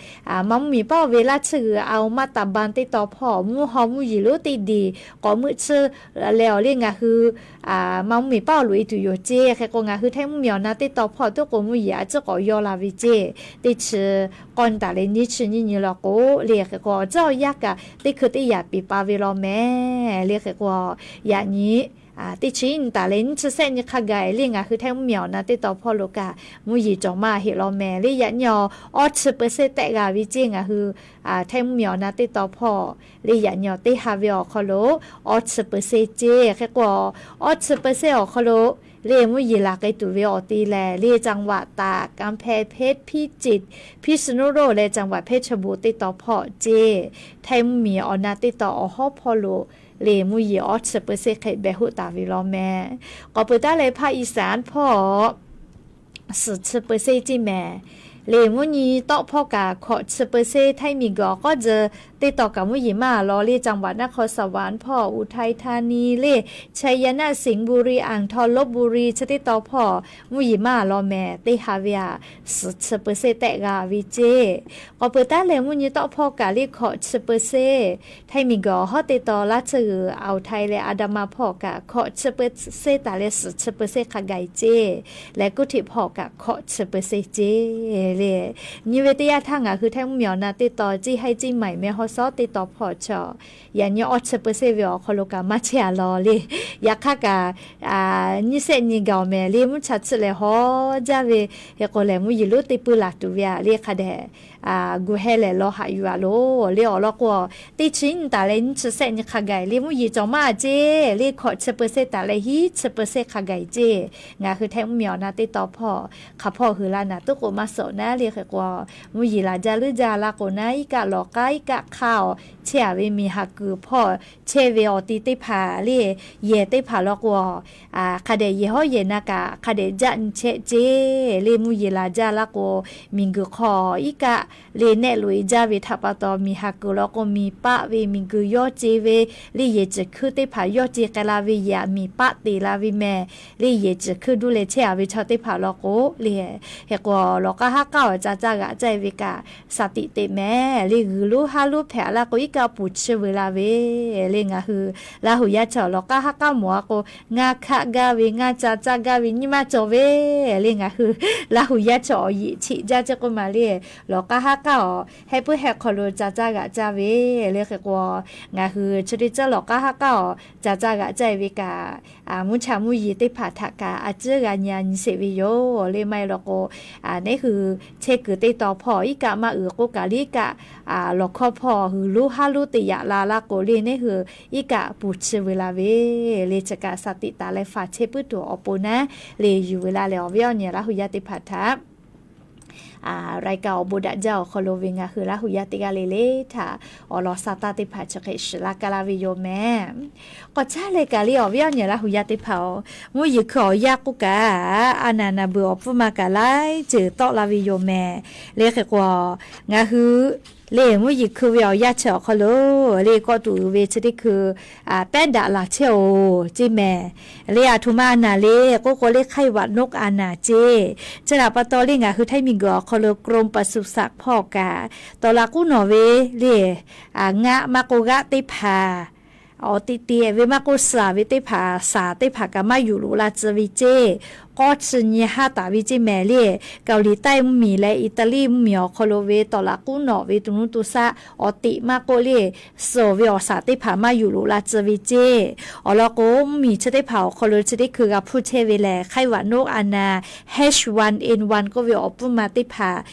ma mvuhˇ miˬ paˉ oˇ ve laˇ tsuhˇ g'uiˬ a o maˇ taˍ ban teˇ taw hpawˇ mvuhˇ haw mvuhˇ yeˬ lonˉ teˇ diˬ k'awꞈ meuˆ tsuhˇ leh awˬ le ngaˬ hui ma mvuhˇ miˬ paˉ awˬ loꞈ e tuˬ yoˬ ceˇ. Hk'e k'o ngaˬ hui ไทย mvuhˇ miˬ awˬ na teˇ taw hpawˇ tuˉ k'o mvuhˇ yeˬ a tcuhˉ k'awꞈ yaw la ve ceˇ. Teˇ chi k'awˇ nyi taˍ leh nyiˇ chi nyiˇ nyi law k'o le hk'e k'o awˬ tcuhˉ awˬ yanˇ kaꞈ teˇ hkui teˇ yaꞈ piˍ pa ve law mehˍ le. Hk'e k'o yaꞈ nyi teˇ chi hiˉ nyi taˍ leh nyiˇ chi sehˆ nyi hk'a gaˬ le ngaˬ hui ไทย mvuhˇ miˬ awˬ na teˇ taw hpawˇ lo kaꞈ mvuhˇ yeˬ cawˬ maˇ heˆ law mehˍ. Le yaꞈ nyi awˬ awˇ chi เปอร์เซ็นต์ tehˆ g'a ve ceˇ ngaˬ hui ไทย mvuhˇ miˬ awˬ na teˇ taw hpawˇ le yaꞈ nyi awˬ teˇ ha ve awˬ hk'aw lo awˇ chi เปอร์เซ็นต์ ceˇ. Hk'e k'o awˇ chi เปอร์เซ็นต์ awˬ hk'aw lo le mvuhˇ yeˬ laˬ k'ai tuˬ ve awˬ te lehˬ le จังหวัดตาก กำแพงเพชร พิจิตร พิษณุโลก leh จังหวัดเพชรบูรณ์ teˇ taw hpawˇ ceˇ. ไทย mvuhˇ miˬ awˬ na teˇ taw awˬ hawˉ hpawˇ lo le mvuhˇ yeˬ awˇ chi เปอร์เซ็นต์ hk'e behˬ hoˆ taˍ ve law mehˍ. K'awꞈ peuˬ taˉ leh hpaˇ Iˍsaˍ hpawˇ suhˍ chi เปอร์เซ็นต์ ceˇ mehˍ. Le mvuhˇ nyi tawˆ hpawˇ kaꞈ hkawꞈ chi เปอร์เซ็นต์ Htaiˇ miˬguiˬ awˬ k'awˉ dzuh teˇ taw kaꞈ mvuhˇ yeˬ maˇ law le จังหวัดนครสวรรค์ hpawˇ อุทัยธานี le ชัยนาท สิงห์บุรี อ่างทอง ลพบุรี chi teˇ taw hpawˇ mvuhˇ yeˬ maˇ law mehˍ. Teˇ ha ve aꞈ suhˍ chi เปอร์เซ็นต์ tehˆ g'a ve ceˇ. K'awꞈ peuˬ taˉ leh mvuhˇ nyi tawˆ hpawˇ kaꞈ le hkawꞈ chi เปอร์เซ็นต์ Htaiˇ miˬguiˬ awˬ hawˉ teˇ taw laˇ tsuhˇ g'uiˬ อ่าวไทย leh อันดามัน hpawˇ kaꞈ hkawꞈ chi เปอร์เซ็นต์ taˍ leh suhˍ chi เปอร์เซ็นต์ hk'a gaˬ e ceˇ. Leh กรุงเทพ hpawˇ kaꞈ hkawꞈ chi เปอร์เซ็นต์ ceˇ. Le, nyi ve teˇ yanˇ htaˇ ngaˬ hui Htaiˇ mvuhˇmiˬ awˬ na teˇ tawn ceˇ haiˉ ceˇ maiˍ meh haw sawˉ teˇ tawn hpawˇ chaw, yaꞈ nyi awˇ chi peuˬ sehˇ ve awˬ hk'aw lo kaꞈ maˇ chehˇ a law le. Yaꞈ hk'aˇ kaꞈ nyiˇ sehˆ nyi gaˬ awˬ mehˍ le, mvuhˇ cha chi lehˬ haw jaˇ ve, hk'e k'o lehˬ mvuhˇ yeˬ lonˉ teˇ peuˬ laˬ tuˬ ve a le hk'a dehꞈ gu heh lehˬ law haꞈ yuˬ a loˬ le. Awˬ lawn k'o, teˇ chi nyi taˍ leh nyiˇ chi sehˆ nyi hk'a gaˬ le, mvuhˇ yeˬ cawˬ maˇ a ceˇ le, hkawꞈ chi peuˬ sehˇ taˍ leh hiˉ chi peuˬ sehˇ hk'a gaˬ ceˇ. Ngaˬ hui Htaiˇ mvuhˇmiˬ awˬ na teˇ tawn hpawˇ hk'a hpawˇ hui laˇ naˍ tuˉ k'o maˇ suhˍ naˉ le. Hk'e k'o, mvuhˇ yeˬ laˬ jaˇ leuˉ jaˇ la k'o naˉ, iˉ kaˆ lawˬ k'aˉ iˉ kaˆ hk'aˇ awˬ chehˇ a ve miˬ haˍ kuiˬ hpawˇ chehˇ ve awˬ ti teˇ hpaˍ le, yehˬ teˇ hpaˍ law k'o, hk'a dehꞈ yehˬ hawˉ yehˬ na kaꞈ hk'a dehꞈ jaˆ nyi chehˇ ceˇ le. Mvuhˇ yeˬ laˬ jaˇ la k'o, miˬ guiˬ hk'aw iˉ kaˆ le nehˆ loꞈ e jaˇ ve htaꞈ pa taw, miˬ haˍ kuiˬ law k'o miˬ paˆ ve miˬ guiˬ yawˇ ce ve le, yehˬ ciˬ hkuiˇ teˇ hpaˍ yawˇ ce k'ai la ve yehˬ miˬ paˆ te la ve mehˍ le. Yehˬ ciˬ hkuiˇ duˇ leh chehˇ a ve chaw teˇ hpaˍ law k'o le, hk'e k'o lawˬ k'aˉ haˉ k'aˉ awˬ ca caˇ g'aꞈ caˇ e ve kaꞈ shaˍ tiꞈ teꞈ mehˍ le. G'uiˬ lonˉ haˉ lonˉ hpehꞈ la k'o iˉ kaˆ puˬ chi veuˬ la ve le. Ngaˬ hui Laˇ huˍ yaˇ chaw lawˬ k'aˉ haˉ k'aˉ mawˬ a k'o, ngaˇ hkaˆ gaˇ ve ngaˇ ca caˇ gaˇ ve nyiˇ maˇ cawˬ ve le. Ngaˬ hui Laˇ huˍ yaˇ chaw awˬ yeꞈ cheꞈ jaˇ ceˇ k'oˆ ma le, lawˬ k'aˉ haˉ k'aˉ awˬ heh puiˉ heh hk'aw lo ca caˇ g'aꞈ caˇ ve le. Hk'e k'o, ngaˬ hui chi teˇ ceuˬ lawˬ k'aˉ haˉ k'aˉ awˬ ca caˇ g'aꞈ caˇ e ve kaꞈ, mvuhˇ cha mvuhˇ yeˬ teˇ hpaˍ htaꞈ kaꞈ a ciˉ g'a nyi a nyi sheˍ ve yoˬ le. Maˇ heˆ law k'o, neˉ hui chehˇ kuiˬ teˇ tawn hpawˇ iˉ kaˆ maˇ uiˍ k'oˆ kaꞈ le, iˉ kaˆ lawˬ hkawˇ hpawˇ g'uiˬ lonˉ haˉ lonˉ te yaꞈ la la k'o le, neˉ hui iˉ kaˆ puˬ chi veuˬ la ve le. Chi kaꞈ shaˍ tiꞈ taˍ leh faˍ chehˇ puiˉ tuˬ awˬ pon naˉ le yuˬ veuˬ la leh awˬ viˉ awˬ nyi Laˇ huˍ yaˇ teˇ hpaˍ htaꞈ รายการ awˬ bon daꞈ jaˇ awˬ hk'aw lo ve ngaˬ hui Laˇ huˍ yaˇ teˇ g'aˇ le le htaꞈ awˬ lawn sha taˇ teˇ hpaˍ chi hk'e shiˍ laˇ kaˇ laˇ ve yoˬ mehˍ. K'awꞈ caˇ leh kaꞈ le awˬ viˉ awˬ nyi Laˇ huˍ yaˇ teˇ hpaˍ-oˬ, mvuhˇ yeˬ hkui awˬ yanˇ k'oˆ kaꞈ, a naˍ naˍ beuˬ awˬ pfuhˇ ma kaꞈ laiˉ ceuˬ tawˆ la ve yoˬ mehˍ. Le hk'e k'o, ngaˬ hui le mvuhˇ yeˬ hkui ve awˬ yanˇ chi awˬ hk'aw lo le kawˆ tuˬ uiˍ ve chi teˇ hkui pehˉ daꞈ laˬ chehˇ-oˬ ceˇ mehˍ. Le aˬ htoꞈ ma a naˍ le k'oˆ k'o le ไข้หวัดนก a naˍ ceˇ. Chi htaꞈ pa taw le ngaˬ hui Htaiˇ miˬ guiˬ awˬ hk'aw lo กรมปศุสัตว์ hpawˇ kaꞈ tawˍ laꞈ k'uˉ nawˬ ve le ngaˆ maˇ k'oˆ g'aˆ teˇ hpaˍ awˬ teꞈ te ve maˇ k'oˆ, saˍ ve teˇ hpaˍ, saˍ teˇ hpaˍ kaꞈ maˇ yuˬ loꞈ la tcuh ve ceˇ. K'awˇ chi nyi haˉ taˍ ve ceˇ mehˍ le. Kawˍliˍtaˆ mvuhˇmiˬ leh Iˉtaˍliˆ mvuhˇmiˬ awˬ hk'aw lo ve tawˍ laꞈ k'uˉ nawˬ ve to nuˇ to shaˆ awˬ teꞈ maˇ k'oˆ le, suhˍ ve awˬ saˍ teˇ hpaˍ maˇ yuˬ loꞈ la tcuh ve ceˇ. Awˬ lawn k'o, mvuhˇmiˬ chi teˇ hpaˍ awˬ hk'aw lo chi teˇ hkui g'a hpuˇ chehˇ ve lehˬ ไข้หวัดนก a naˍ เอช วัน เอ็น วัน k'oˆ ve awˬ pfuhˇ ma teˇ hpaˍ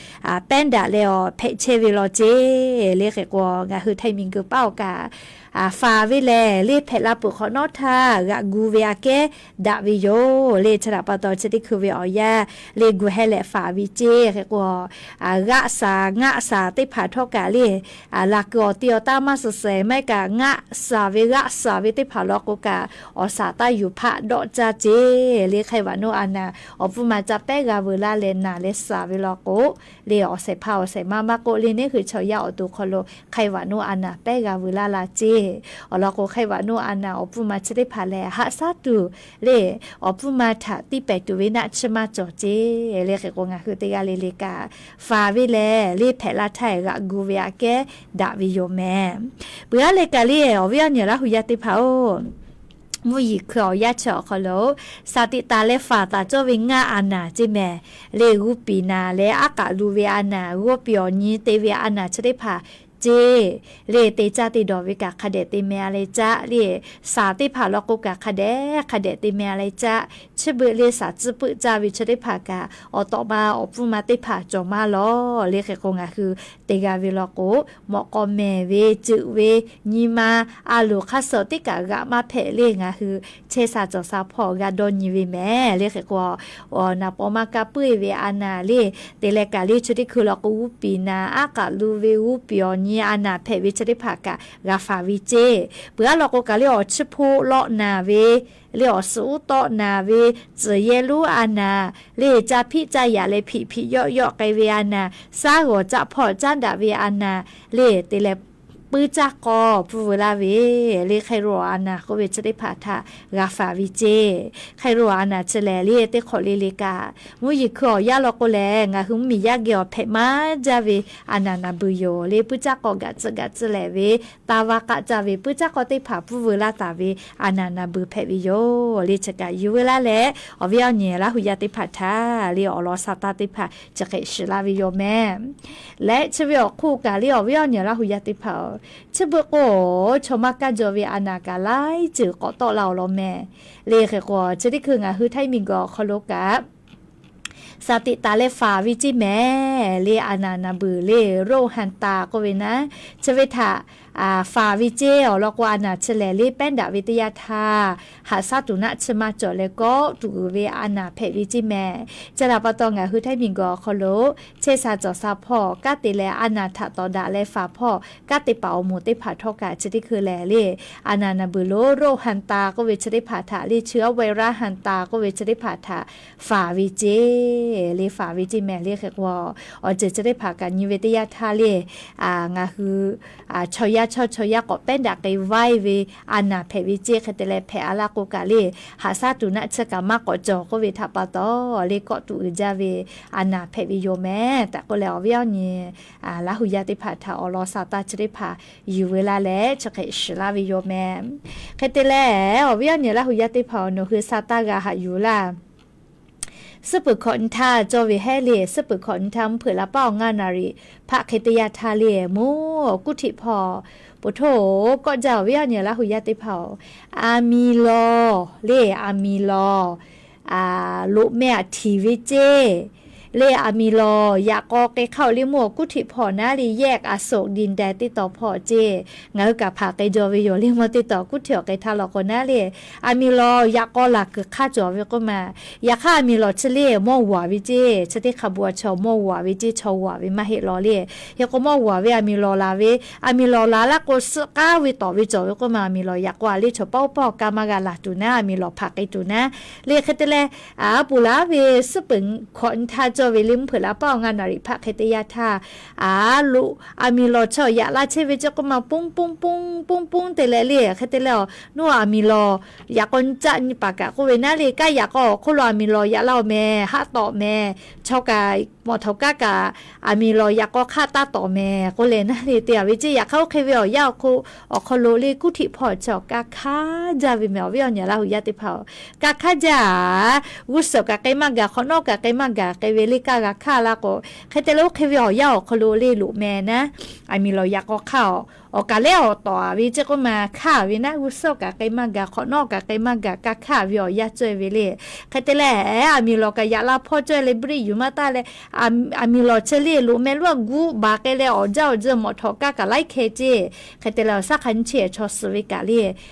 pehˉ daꞈ leh awˬ hpehꞈ chehˇ ve law ceˇ. Le hk'e k'o, ngaˬ hui Htaiˇ miˬ guiˬ paˉ awˬ kaꞈ faˍ ve lehˬ le hpehꞈ la peuˬ hk'awꞈ nawˉ htaˇ g'aꞈ gu ve aꞈ kehˉ daꞈ ve yoˬ le. Chi htaꞈ pa taw chi teˇ hkui ve awˬ yanˇ le gu heh leh faˍ ve ceˇ. Hk'e k'o, g'aˆ saˍ ngaˆ saˍ teˇ hpaˍ htawˇ kaꞈ le laˬ kuiˬ awˬ ti awˬ taˇ maˇ suhˍ shehˍ maˇ heˆ kaꞈ, ngaˆ saˍ ve g'aˆ saˍ ve teˇ hpaˍ law k'o kaꞈ awˬ saˍ taˇ yuˬ hpaˆ dawˆ caˇ ceˇ. Le ไข้หวัดนก a naˍ awˬ pfuhˇ ma ca pehˉ g'a veuˬ laˇ leh naˍ leh saˍ ve law k'o, le awˬ shehˍ hpaˇ awˬ shehˍ ma maˇ k'oˆ le neˉ hui chaw yaˇ awˬ to hk'aw lo ไข้หวัดนก a naˍ pehˉ g'a veuˬ laˇ la ceˇ. Awˬ lawn k'o, ไข้หวัดนก a naˍ awˬ pfuhˇ ma chi teˇ hpaˍ lehˬ haꞈ shaˉ tuˬ le awˬ pfuhˇ ma htaꞈ tiˇ pehˍ tuˬ ve naˆ chi maˇ cawˬ ceˇ. Le hk'e k'o, ngaˬ hui teˇ g'aˇ le le kaꞈ faˍ ve lehˬ le hpehꞈ la htaˇ g'aꞈ gu ve aꞈ kehˉ daꞈ ve yoˬ mehˍ. Peuˬ aˉ leh kaꞈ le awˬ viˉ awˬ nyi Laˇ huˍ yaˇ teˇ hpaˍ-oˬ, mvuhˇ yeˬ hkui awˬ yanˇ chi awˬ hk'aw lo shaˍ tiꞈ taˍ leh faˍ taˍ cawˇ ve ngaˆ a naˍ ceˇ mehˍ. Le g'uˇ piˍ naˍ leh aˉ k'aꞈ lu ve a naˍ, g'uˇ piˍ awˬ nyi te ve a naˍ chi teˇ hpaˍ ceˇ. Le te caˇ te dawˬ ve kaꞈ hk'a dehꞈ te meh a leh caˇ le, saˍ teˇ hpaˍ law k'o kaꞈ hk'a dehꞈ hk'a dehꞈ te meh a leh caˇ. Chi beuꞈ le saˍ tcuhˇ peuˆ caˇ ve chi teˇ hpaˍ kaꞈ awˬ tawꞈ ma awˬ pfuhˇ ma teˇ hpaˍ cawˬ maˇ lawˬ. Le hk'e k'o, ngaˬ hui te g'a ve law k'o, mawꞈ k'aw mehˍ ve ceuˬ ve nyi ma a loˍ hk'aˇ suh teˇ kaꞈ g'aꞈ maˇ hpehꞈ le ngaˬ hui chehˇ sha cawˬ sha hpawˇ g'a dawˇ nyi ve mehˍ. Le hk'e k'o, naˍ paw maˇ kaˇ puiˉ ve a naˍ le te leh kaꞈ le chi teˇ hkui law k'o g'uˇ piˍ naˍ aˉ k'aꞈ lu ve g'uˇ piˍ awˬ nyi a naˍ hpehꞈ ve chi teˇ hpaˍ kaꞈ g'a faˍ ve ceˇ. Peuˬ aˉ law k'o kaꞈ le awˬ chiˇ hpoˆ lawˆ naˍ ve le awˬ suhˍ uˉ tawˆ naˍ ve, tcuhˬ yehˇ lonˉ a naˍ le caˇ hpiˆ caˇ yaꞈ leh hpiꞈ hpiꞈ yawˆ yawˆ k'ai ve a naˍ, shaˉ g'awˬ caˆ hpawˇ caˉ daꞈ ve a naˍ le te leh puiˉ caˇ k'aw pfuhˇ veu laˇ ve le. Hk'e lo a naˍ k'oˆ ve chi teˇ hpaˍ htaꞈ g'a faˍ ve ceˇ. Hk'e lo a naˍ chi lehˬ le teˇ hk'awꞈ le le kaꞈ, mvuhˇ yeˬ hkui awˬ yanˇ law k'o lehˬ, ngaˬ hui mvuhˇmiˬ yaˇ geh awˬ hpehꞈ maˇ jaˇ ve a naˍ naˍ beuˬ yoˬ le. Puiˉ caˇ k'aw gaꞈ tcuh gaꞈ tcuh leh ve, taˇ vaˇ k'aˆ caˇ ve puiˉ caˇ k'aw teˇ hpaˍ pfuhˇ veu laˇ taˍ ve a naˍ naˍ beuˬ hpehꞈ ve yoˬ le. Chi kaꞈ yuˬ veu laˇ leh, awˬ viˉ awˬ nyi Laˇ hu yaˇ teˇ hpaˍ htaꞈ le awˬ lawn sa taˇ teˇ hpaˍ chi hk'e shiˍ laˇ ve yoˬ mehˍ. Leh chi ve awˬ hk'oˆ kaꞈ le awˬ viˉ awˬ nyi Laˇ hu yaˇ teˇ hpaˍ-oˬ, chi beuꞈ k'o, chaw maˇ kaˇ jaw ve a naˍ kaꞈ laiˉ ceuˬ k'awꞈ tawˆ la awˬ lawn mehˍ le. Hk'e k'o, chi teˇ hkui ngaˬ hui Htaiˇ miˬguiˬ awˬ hk'aw lo kaꞈ, saˍ tiꞈ taˍ leh faˍ ve ceˇ mehˍ le. A naˍ naˍ beuˬ le, โรคฮันเตอร์ k'oˆ ve naˉ, chi ve htaꞈ faˍ ve ceˇ. Awˬ lawn k'o, a naˍ chi lehˬ le pehˉ daꞈ ve teˇ yanˇ htaˇ, haꞈ shaˉ tuˬ naˆ chi ma cawˬ leh kawˆ tuˬ uiˍ ve a naˍ hpehꞈ ve ceˇ mehˍ. Chi htaꞈ pa taw ngaˬ hui Htaiˇ miˬguiˬ awˬ hk'aw lo chehˇ sha cawˬ sha hpawˇ kanˉ te leh a naˍ htaꞈ tawˍ daꞈ leh faˍ hpawˇ kanˉ te paˍ awˬ moˍ teˇ hpaˍ htawˇ kaꞈ chi teˇ hkui lehˬ le, a naˍ naˍ beuˬ lo โรคฮันเตอร์ k'oˆ ve chi teˇ hpaˍ htaꞈ le, chi awˉ vaiˇ raˇ ฮันเตอร์ k'oˆ ve chi teˇ hpaˍ htaꞈ faˍ ve ceˇ le, faˍ ve ceˇ mehˍ le. Hk'e k'o, awˬ ceuˬ chi teˇ hpaˍ kaꞈ nyi ve teˇ yanˇ htaˇ le, ngaˬ hui chaw yaˇ chaw chaw yaˇ k'awꞈ pehˉ daꞈ k'ai vaiˇ ve a naˍ hpehꞈ ve ceˇ. Hk'e te leh hpehꞈ a laˇ k'o kaꞈ le, haꞈ shaˉ tuˬ naˆ chi kaꞈ maˇ k'awꞈ cawˬ k'oˆ ve htaꞈ pa taw le, kawˆ tuˬ uiˍ jaˇ ve a naˍ hpehꞈ ve yoˬ mehˍ tehꞈ k'oˆ leh, awˬ viˉ awˬ nyi Laˇ hu yaˇ teˇ hpaˍ htaꞈ awˬ lawn sa taˇ chi teˇ hpaˍ yuˬ veu laˇ leh chi hk'e shiˍ laˇ ve yoˬ mehˍ. Hk'e te leh, awˬ viˉ awˬ nyi Laˇ hu yaˇ teˇ hpaˍ-oˬ, nawˬ hui sa taˇ g'a haꞈ yuˬ laˇ. Suhˉ peuˬ hkawꞈ nyi htaˇ cawˇ ve hehˉ le, suhˉ peuˬ hkawꞈ nyi htaˇ mvuhˇ hpeuꞈ la paˉ awˬ ngaˇ naˍ riˍ hpaˆ hk'e teˇ yanˇ htaˇ le, mvuhˇ awˬ kuˉ htiꞈ hpawˇ poˬ htoˇ kawˆ jaˇ, awˬ viˉ awˬ nyi Laˇ hu yaˇ teˇ hpaˍ-oˬ, a miˍ lawˬ le, a miˍ lawˬ loꞈ meh aꞈ htiˍ ve ceˇ le. A miˍ lawˬ yaꞈ k'aw k'ai hk'aˇ-oˬ le, mvuhˇ awˬ kuˉ htiꞈ hpawˇ naˉ le, แยกอโศกดินแดง teˇ taw hpawˇ ceˇ. Ngaˬ hui kaꞈ hpanˍ k'ai jaw ve yoˬ le, mvuhˇ teˇ taw kuˉ htiꞈ awˬ k'ai htaˇ law k'o naˉ le, a miˍ lawˬ yaꞈ k'aw laˬ kuiˬ hk'aˇ cawˬ ve k'oˆ ma. Yaꞈ hk'aˇ a miˍ lawˬ chi le mawˇ g'aˬ ve ceˇ, chi teˇ hk'a bu a chaw mawˇ g'aˬ ve ceˇ, chaw g'aˬ ve maˇ heˆ law le. Hk'e k'o mawˇ g'aˬ ve a miˍ lawˬ laˬ ve, a miˍ lawˬ laˬ laˇ k'o suhˆ k'aˉ ve tawˍ ve cawˬ ve k'oˆ ma. A miˍ lawˬ yaꞈ k'aw a le chaw paˇ oˇ paˇ awˬ ka maˇ g'a laˬ tuˬ naˉ, a miˍ lawˬ hpanˍ k'ai tuˬ naˉ le. Hk'e te leh, a poˬ laˉ ve suhˉ peuˬ hkawꞈ nyi htaˇ cawˇ ve le, mvuhˇ hpeuꞈ la paˉ awˬ ngaˇ naˍ riˍ hpaˆ hk'e teˇ yanˇ htaˇ, a loꞈ a miˍ lawˬ chaw yaꞈ la chehˇ ve ceˇ k'oˆ ma, ponˇ ponˇ ponˇ ponˇ ponˇ te leh le. Hk'e te leh, a nuˇ a miˍ lawˬ yaꞈ k'aw nyi caˆ nyi paˍ kaꞈ k'oˆ ve naˉ le, kanˉ yaꞈ k'aw awˬ hk'oˆ lo a miˍ lawˬ yaꞈ la awˬ mehˍ, haˆ tawꞈ mehˍ, chaw kaꞈ mawˬ htaꞈ awˬ kaˉ kaꞈ a miˍ lawˬ yaꞈ k'aw hk'aˇ taˇ tawꞈ mehˍ k'oˆ leh naˉ le te a ve ceˇ. Yaꞈ hk'aˇ oˇ hk'e ve awˬ yanˇ awˬ hk'aw lo le kuˉ htiꞈ hpawˇ chi awˬ ka hk'aˇ jaˇ ve mehˍ, awˬ viˉ awˬ nyi Laˇ hu yaˇ teˇ hpaˍ-oˬ, ka hk'aˇ jaˇ. G'uˇ suhˍ kaꞈ k'ai maˇ gaˬ, hk'awꞈ nawˉ kaꞈ k'ai maˇ gaˬ k'ai ve le, kaˇ g'a hk'aˇ la k'o. Hk'e te leh oˇ hk'e ve awˬ yanˇ awˬ hk'aw lo le loꞈ meh naˉ, a miˍ lawˬ yaꞈ k'aw hk'aˇ awˬ kaˬ lehˉ awˬ tawˍ ve ceˇ k'oˆ ma, hk'aˇ ve naˉ, g'uˇ suhˍ kaꞈ k'ai maˇ gaˬ, hk'awꞈ nawˉ kaꞈ k'ai maˇ gaˬ, ka hk'aˇ ve awˬ yanˇ cawˇ ve le. Hk'e te leh, a miˍ lawˬ kaꞈ yaꞈ la hpawˇ cawˇ leh briˆ yuˬ maˇ taˇ leh, a miˍ lawˬ chi le loꞈ meh loˉ a guˇ baˬ k'ai leh awˬ jaˇ awˬ jeuˇ mawˬ htaꞈ awˬ kaˉ kaꞈ laiˉ hkeh ceˇ. Hk'e te leh awˬ shaˉ hk'a nyi chi chaw suhˍ ve kaꞈ le,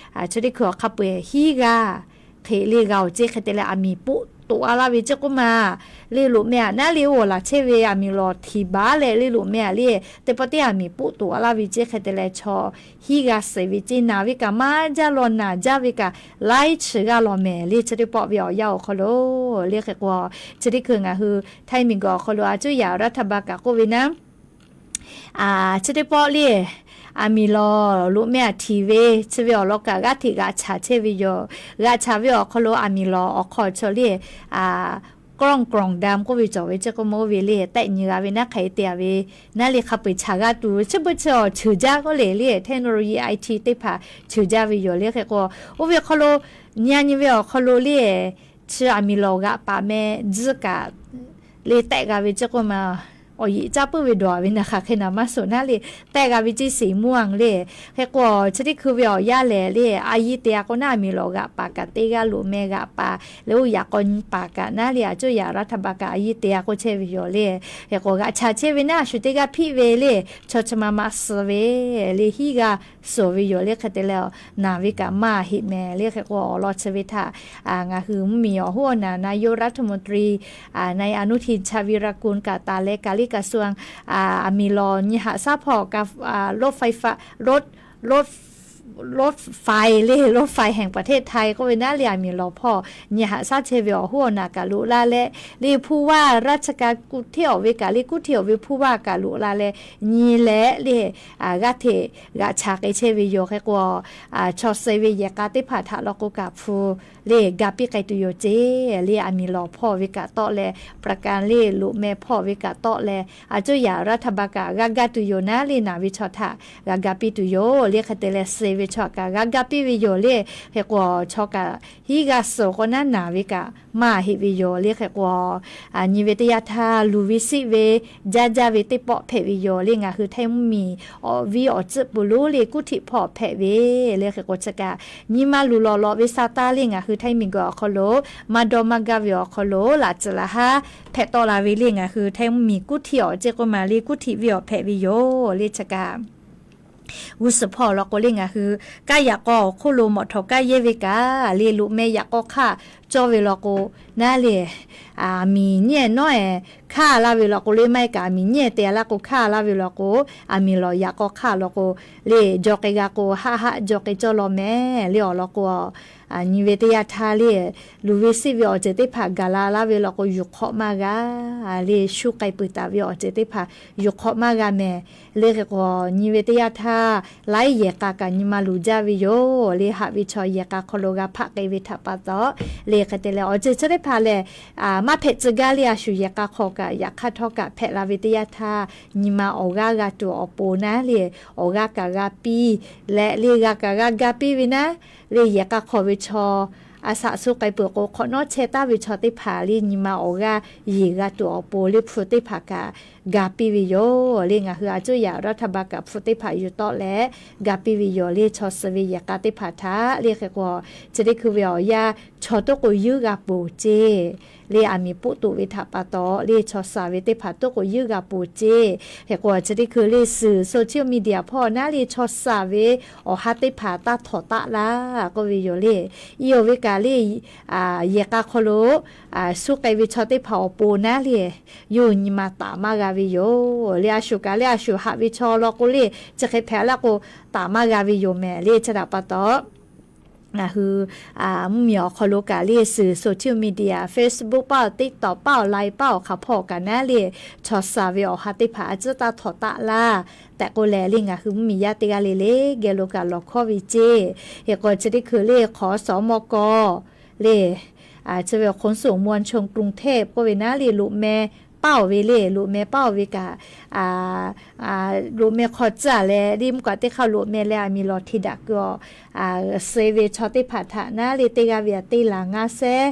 chi teˇ hkui awˬ hk'a peu-eˬ hiˉ g'aˇ hk'e le g'a-oˬ ceˇ. Hk'e te leh a miˍ poˆ toꞈ a laˇ ve ceˇ k'oˆ ma, le loꞈ meh aꞈ naˉ le oˇ laˬ chehˇ ve a miˍ lawˬ htiˍ baˉ leh le loꞈ meh aꞈ le, teˇ pawˆ teˇ a miˍ poˆ toꞈ a laˇ ve ceˇ. Hk'e te leh chaw hiˉ g'aˇ suhˍ ve ceˇ, naˬ ve kaꞈ maˇ jaˇ law, naˬ jaˇ ve kaꞈ laiˉ chi g'aˇ law mehˍ le. Chi teˇ pawˆ ve awˬ yanˇ awˬ hk'aw lo le hk'e k'o, chi teˇ hkui ngaˬ hui Htaiˇ miˬguiˬ awˬ hk'aw lo a cuˇ yaꞈ รัฐบาล kaꞈ k'oˆ ve naˉ, chi teˇ pawˆ le, a miˍ lawˬ loꞈ meh aꞈ htiˍ ve chi ve awˬ lawn kaꞈ g'aˇ hteꞈ g'aꞈ chaˍ chehˇ ve yoˬ. G'aꞈ chaˍ ve awˬ hk'aw lo a miˍ lawˬ awˬ hk'aw chaw le, กล้อง กล้องดำ k'oˆ ve cawˬ ve ceˇ k'oˆ ma, oˇ ve le tehˆ nyi g'a ve naˉ hk'aˬ hk'e te a ve naˉ le, hk'a peu-eˬ chaˍ g'a tuˬ chi beuꞈ chi awˬ cheuˬ jaˇ k'oˆ le le, technology IT teˇ hpaˍ cheuˬ jaˇ ve yoˬ le. Hk'e k'o, oˇ ve hk'aw lo nyi a nyi ve awˬ hk'aw lo le, chi a miˍ lawˬ g'aꞈ paˍ meh tzuhˇ kaꞈ le tehˆ g'a ve ceˇ k'oˆ ma, awˬ yeꞈ caˇ puiˉ ve dawˬ ve naˬ hk'aˬ hk'e naˬ maˇ suhˍ naˉ le, tehˆ g'a ve ceˇ seˍ mvuhˇ a le. Hk'e k'o, chi teˇ hkui ve awˬ yanˇ lehˬ le, a yiˇ te a k'o naˉ a miˍ lawˬ g'aꞈ paˍ kaꞈ teˇ g'aˇ loꞈ meh g'aꞈ paˍ leh oˇ yaꞈ k'aw nyi paˍ kaꞈ naˉ le, a cuˇ yaꞈ รัฐบาล kaꞈ a yiˇ te a k'oˆ chehˇ ve yoˬ le. Hk'e k'o g'aꞈ chaˍ chehˇ ve naˉ a shu teˇ g'aˇ hpiˆ ve le, chaw chi ma ma suh ve le hiˉ g'aˇ suhˍ ve yoˬ le. Hk'e te leh, naˬ ve kaꞈ maˇ heˆ mehˍ le. Hk'e k'o awˬ lawn chi ve htaꞈ ngaˬ hui mvuhˇmiˬ awˬ hoˉ awˬ naˬ นายกรัฐมนตรี นายอนุทิน ชาญวีรกูล kaꞈ taˍ leh กระทรวง a miˍ lawˬ nyi haꞈ shaˉ hpawˇ รถไฟฟ้า รถ รถ รถไฟ le รถไฟแห่งประเทศไทย k'oˆ ve naˉ le, aˬ miˍ lawˬ hpawˇ nyi haꞈ shaˉ chehˇ ve awˬ hoˉ awˬ naˬ kaꞈ loꞈ la leh, le ผู้ว่าราชการกรุงเทพ awˬ ve kaꞈ le กรุงเทพ awˬ ve ผู้ว่า kaꞈ loꞈ la leh, nyi leh le g'aˇ hteꞈ g'aꞈ cha k'ai chehˇ ve yoˬ. Hk'e k'o, chaw suh ve yehˬ k'a teˇ hpaˍ htaꞈ law k'o kaꞈ hpu le ga piˇ k'ai tuˬ yoˬ ceˇ. Le aˬ miˍ lawˬ hpawˇ ve kaꞈ tawˆ leh, ประกัน le loꞈ meh hpawˇ ve kaꞈ tawˆ leh, a coˇ yaꞈ รัฐบาล kaꞈ g'a ga tuˬ yoˬ naˉ le, naˬ ve chaw htaꞈ g'a ga piˇ tuˬ yoˬ le. Hk'e te leh suh ve chaw kaꞈ g'a ga piˇ ve yoˬ le. Hk'e k'o, chaw kaꞈ hiˉ g'a suhˍ k'o naˉ, naˬ ve kaꞈ maˇ heˆ ve yoˬ le. Hk'e k'o, nyi ve teˇ yanˇ htaˇ luˬ ve siˆ ve jaˇ jaˇ ve teˇ pawˆ hpehꞈ ve yoˬ le. Ngaˬ hui ไทย mvuhˇmiˬ awˬ viˉ awˬ tcuhˆ pui lonˉ le กรุงเทพ hpawˇ hpehꞈ ve le. Hk'e k'o chi kaꞈ nyi ma luˬ lawˬ lawꞈ ve sa taˇ le ngaˬ hui ไทย miˬguiˬ awˬ hk'aw lo maˇ dawˇ maˇ gaˇ ve awˬ hk'aw lo laꞈ tcuhˍ laꞈ haˉ hpehꞈ tawˆ la ve le. Ngaˬ hui ไทย mvuhˇmiˬ กรุงเทพ awˬ ceˇ k'oˆ ma le กรุงเทพ ve awˬ hpehꞈ ve yoˬ le. Chi kaꞈ g'uˇ suhˍ hpawˇ law k'o le ngaˬ hui kaˇ yaꞈ k'aw awˬ hk'oˆ lo mawꞈ htawˍ kaˇ yehˇ ve kaꞈ le loꞈ meh yaꞈ k'aw hk'aˇ cawˇ ve law k'o naˉ le, aˬ miˍ nyi nawˉ e hk'aˇ laˇ ve law k'o le maˇ heˆ kaꞈ, aˬ miˍ nyi te laˇ k'o hk'aˇ laˇ ve law k'o, aˬ miˍ lawˬ yaꞈ k'aw hk'aˇ law k'o le, jaw k'ai g'a k'o haˆ haˆ jaw k'ai cawˇ law meh le awˬ lawn k'o, nyi ve teˇ yanˇ htaˇ le, luˬ ve siˆ ve awˬ ceuˬ teˇ hpaˍ gaˬ la laˇ ve law k'o, yuˬ hk'awꞈ maˇ g'a le, shu k'ai peuˬ taˍ ve awˬ ceuˬ teˇ hpaˍ yuˬ hk'awꞈ maˇ g'a meh le. Hk'e k'o, nyi ve teˇ yanˇ htaˇ laiˉ yehˬ k'a kaꞈ nyi ma luˬ jaˇ ve yoˬ le. Haꞈ ve chaw yehˬ k'a hk'aw lo g'a hpaˆ k'ai ve htaꞈ pa taw le, hk'e te leh awˬ ceuˬ chi teˇ hpaˍ lehˬ, maˇ hpehꞈ tcuh gaˇ le, a shu yehˬ k'a hk'aw kaꞈ yaꞈ hk'aˇ htawˇ kaꞈ hpehꞈ la ve teˇ yanˇ htaˇ, nyi ma awˬ g'aˇ g'a tuˬ awˬ pon naˉ le, awˬ g'aˇ kaꞈ g'a piˇ leh le, g'a kaꞈ g'a ga piˇ ve naˉ le, yehˬ k'a hk'aw ve chaw a shaꞈ shu k'ai peuˬ k'o, hk'awꞈ nawˉ chehˇ taˍ ve chaw teˇ hpaˍ le, nyi ma awˬ g'aˇ yeˬ g'a tuˬ awˬ pon le, hpu teˇ hpaˍ kaꞈ ga piˇ ve yoˬ le. Ngaˬ hui a coˇ yaꞈ รัฐบาล kaꞈ hpu teˇ hpaˍ yuˬ tawˆ leh ga piˇ ve yoˬ le. Chaw suh ve yehˬ k'a teˇ hpaˍ htaꞈ le hk'e k'o, chi teˇ hkui ve awˬ yanˇ chaw toˉ k'o yeuˇ g'a ponˬ ceˇ le, aˬ miˍ poˆ toꞈ ve htaꞈ pa taw le, chaw suh ve teˇ hpaˍ toˉ k'o yeuˇ g'a ponˬ ceˇ. Hk'e k'o, chi teˇ hkui le suhˍ social media hpawˇ naˉ le chaw suh ve awˬ ha teˇ hpaˍ taˇ htawˍ taˆ laˇ k'oˆ ve yoˬ le. I awˬ ve kaꞈ le, yehˬ k'a hk'aw lo shu k'ai ve chaw teˇ hpaˍ awˬ pon naˉ le, yawˇ nyi ma taˍ maˇ g'a ve yoˬ le. A shu kaꞈ le a shu haꞈ ve chaw law k'o le, chi hk'e hpehꞈ laˇ k'o, taˍ maˇ g'a ve yoˬ meh le. Chi htaꞈ pa taw, ngaˬ hui mvuhˇmiˬ awˬ hk'aw lo kaꞈ le suhˍ social media, Facebook paˇ awˬ, TikTok paˇ awˬ, Line paˇ awˬ hk'aˬ hpawˇ kaꞈ naˉ le, chaw suh ve awˬ ha teˇ hpaˍ a tcuhˉ taˇ htawˍ taˆ laˇ tehꞈ k'oˆ leh le, ngaˬ hui mvuhˇmiˬ yaˇ teˇ g'aˇ le le geh lo kaꞈ lawˬ hkawˇ ve ceˇ. Hk'e k'o, chi teˇ hkui le hk'awꞈ sawˉ mawˇ kawˇ le, chi ve ขนส่งมวลชนกรุงเทพ k'oˆ ve naˉ le, loꞈ meh paˇ awˬ ve le, loꞈ meh paˇ awˬ ve kaꞈ, loꞈ meh hk'aw tcuhˉ leh le, mvuhˇ kaꞈ teˇ hk'aˇ loꞈ meh leh aˬ miˍ lawˬ hte daꞈ keu awˬ suh ve chaw teˇ hpaˍ htaꞈ naˉ le, teˇ g'aˇ ve aꞈ teˇ laˬ ngaˇ sehˉ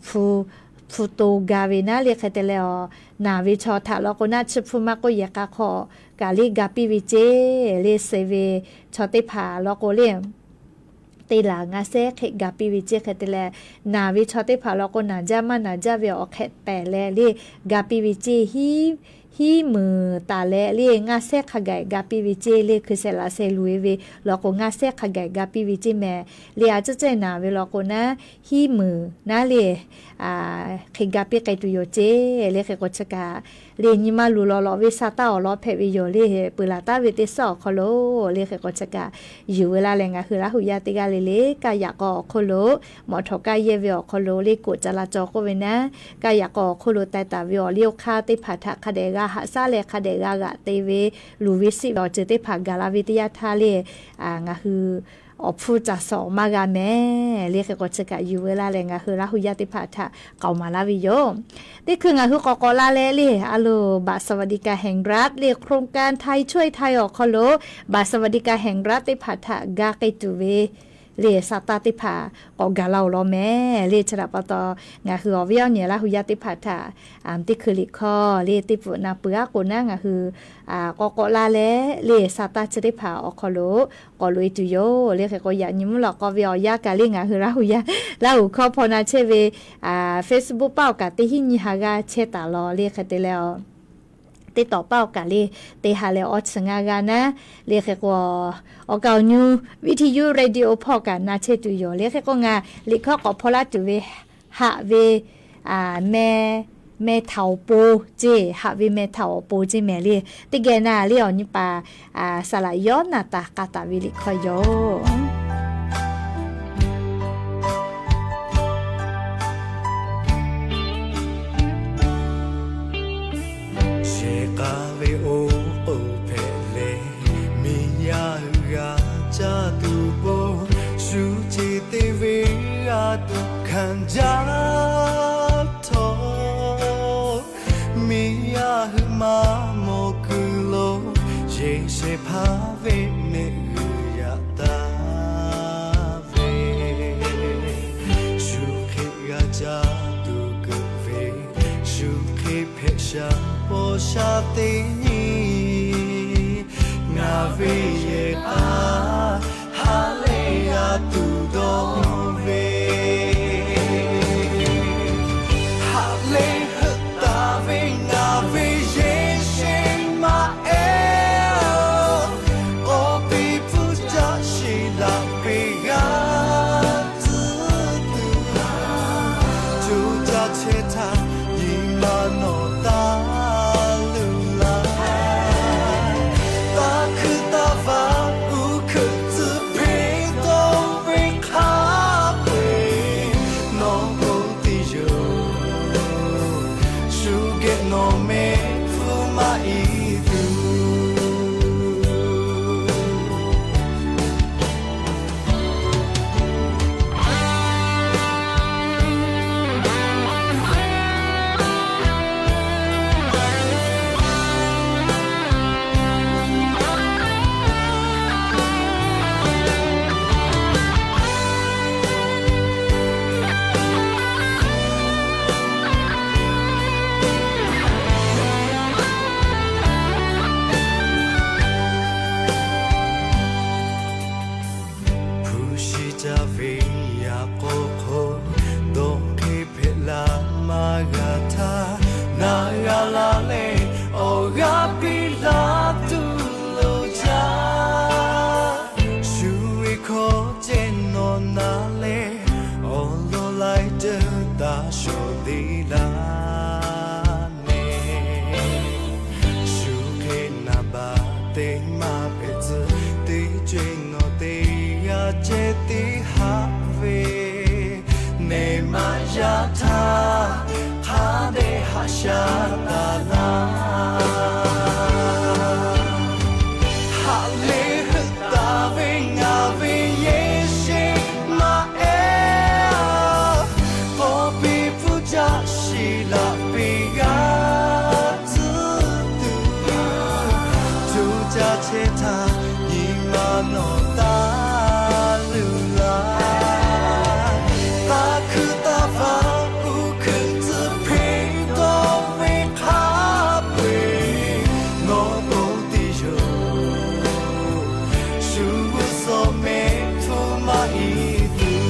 hpu to ga ve naˉ le. Hk'e te leh awˬ, naˬ ve chaw htaꞈ law k'o naˉ, chi hpu maˇ k'oˆ yehˬ k'a hk'aw kaꞈ le ga piˇ ve ceˇ le, suh ve chaw teˇ hpaˍ law k'o le teˇ laˬ ngaˇ sehˉ hk'e ga piˇ ve ceˇ. Hk'e te leh, naˬ ve chaw teˇ hpaˍ law k'o, naˬ jaˇ maˇ naˬ jaˇ ve awˬ hk'e pehˬ leh le, ga piˇ ve ceˇ. Hiˉ, hiˉ meunˍ taˍ leh le, ngaˇ sehˉ hk'a gaˬ ga piˇ ve ceˇ le. Hkui shehˍ laꞈ shehˍ luˬ e ve law k'o, ngaˇ sehˉ hk'a gaˬ ga piˇ ve ceˇ meh le. A tcuhˉ cehˇ naˬ ve law k'o naˉ, hiˉ meunˍ naˉ le, hk'e ga piˇ k'ai tuˬ yoˬ ceˇ le. Hk'e k'o, chi kaꞈ le nyi ma luˬ lawˬ lawꞈ ve sa taˇ awˬ lawn hpehꞈ ve yoˬ le. Peuˬ laˬ taˍ ve teˇ suhˉ awˬ hk'aw lo le, hk'e k'o chi kaꞈ yuˬ ve laˇ leh, ngaˬ hui Laˇ huˍ yaˇ teˇ g'aˇ le le kaˇ yaꞈ k'aw awˬ hk'oˆ lo, mawꞈ htawˍ kaˇ yehˇ ve awˬ hk'aw lo le, กฎจราจร k'oˆ ve naˉ, kaˇ yaꞈ k'aw awˬ hk'oˆ lo taiˍ taˍ ve awˬ liˇ awˬ hk'aˇ teˇ hpaˍ htaꞈ hk'a dehꞈ g'a haꞈ shaˉ leh, hk'a dehꞈ g'a g'aꞈ te ve, luˬ ve siˆ ve awˬ ceuˬ teˇ hpaˍ gaˬ la ve teˇ yanˇ htaˇ le, ngaˬ hui awˬ hpfuhˇ caˬ suhˍ maˇ g'a meh le. Hk'e k'o, chi kaꞈ yuˬ ve laˇ leh, ngaˬ hui Laˇ huˍ yaˇ teˇ hpaˍ htaꞈ k'aoˍ maˍ laˇ ve yoˬ. Teˇ hkui ngaˬ hui k'awꞈ k'awꞈ la leh le, a loˍ บัตรสวัสดิการแห่งรัฐ le โครงการไทยช่วยไทย awˬ hk'aw lo บัตรสวัสดิการแห่งรัฐ teˇ hpaˍ htaꞈ ga k'ai tuˬ ve le, sa taˇ teˇ hpaˍ k'awꞈ gaˬ la awˬ lawn meh le. Chi htaꞈ pa taw, ngaˬ hui awˬ viˉ awˬ nyi Laˇ huˍ yaˇ teˇ hpaˍ htaꞈ teˇ hkui liꞈ hkawˇ le teˇ pfuhꞈ na peuˬ aˉ k'o naˉ, ngaˬ hui k'awꞈ k'awꞈ la leh le, sa taˇ chi teˇ hpaˍ awˬ hk'aw lo k'awꞈ loꞈ e tuˬ yoˬ le. Hk'e k'o, yaꞈ nyi mvuhˇ lawꞈ k'aw ve awˬ yanˇ kaꞈ le, ngaˬ hui Laˇ huˍ yaˇ, Laˇ huˍ hkawˇ hpawˇ na chehˇ ve Facebook paˇ awˬ kaꞈ teˇ hinˉ nyi ha g'aˇ chehˇ taˍ law le. Hk'e te leh awˬ, teˇ tawˍ paˇ awˬ kaꞈ le, teˇ ha leh awˇ chi ngaˇ g'aˇ naˉ le. Hk'e k'o, awˬ kaˍ awˬ nyi วิทยุ radio hpawˇ kaꞈ na chehˇ tuˬ yoˬ le. Hk'e k'o, ngaˬ liꞈ hkawˇ k'awꞈ hpawˇ laˇ tuˬ ve haꞈ ve meh meh htaꞈ awˬ pon ceˇ, haꞈ ve meh htaꞈ awˬ pon ceˇ mehˍ le. Teˇ geh na le awˬ nyi paˍ saˍ laꞈ yawˇ naˬ taˍ k'a taˍ ve liꞈ hkawˇ yoˬ. Shehˍ k'a ve oˇ k'oˍ hpehꞈ leh, miˬ yaˇ hui g'a caˇ tuˬ po, shu ce te ve g'a tuˬ hkanˍ jaˇ htawˇ, miˬ yaˇ hui maˇ mawˬ kuiˬ lo, Yeˍsuˆ hpaˇ ve mehˆ g'uiˬ yaꞈ taˍ ve, shu hk'e g'a caˇ tuˬ keu ve, shu hk'e hpehꞈ sha paw sha teˇ nyi, ngaˬ ve yehˬ k'a ha lehˬ g'a tuˬ dawˇ ve, ha lehˬ heuˆ taˍ ve ngaˬ ve Yeˍsuˆ maˇ heˆ, k'awꞈ piˇ pfuhˇ caˆ shiˍ laꞈ peꞈ g'a tcuhˉ tuˬ, co caˇ chehˇ htaˇ nyi ma nawˬ taˇ luˬ laˇ. Taˇ hkuiˇ taˇ vaˇ uˉ hkeuꞈ tcuhˉ hpeˇ dawˇ ve hk'a peu-eˬ, nawˬ k'oˆ teˇ yoˬ, shu geh nawˬ mehˆ hpfuhˇ maˇ iˉ tuˬ. Hpu shi caˇ ve yaꞈ k'aw hk'aw, dawˇ hk'e hpehꞈ la maˇ g'a htaˇ, na g'a la leh awˬ g'aˇ piˇ laˇ tuˬ lo jaˇ. Shu ve hkawˇ ceh nawˬ na leh, awˬ lawn laiˉ ceuˬ taˇ shawˍ deˇ laˇ mehˍ. Shu hk'e naˍ baˬ teˇ maˇ hpehꞈ tcuh, teˇ co-e nawˬ teˇ g'aˇ ceh teˇ haꞈ ve, nehˬ maˇ yaˇ htaˇ hk'a dehꞈ haꞈ sha taˍ laˇ. Haꞈ lehˬ heuˆ taˍ ve ngaˬ ve Yeˍsuˆ maˇ heˆ, k'awꞈ piˇ pfuhˇ caˆ shiˍ laꞈ peꞈ g'a tcuhˉ tuˬ, co caˇ chehˇ htaˇ nyi ma nawˬ taˇ luˬ laˇ. Taˇ hkuiˇ taˇ vaˇ uˉ hkeuꞈ tcuhˉ hpeˇ dawˇ ve hk'a peu-eˬ, nawˬ k'oˆ teˇ yoˬ, shu g'uˇ suhˍ mehˆ hpfuhˇ maˇ iˉ tuˬ.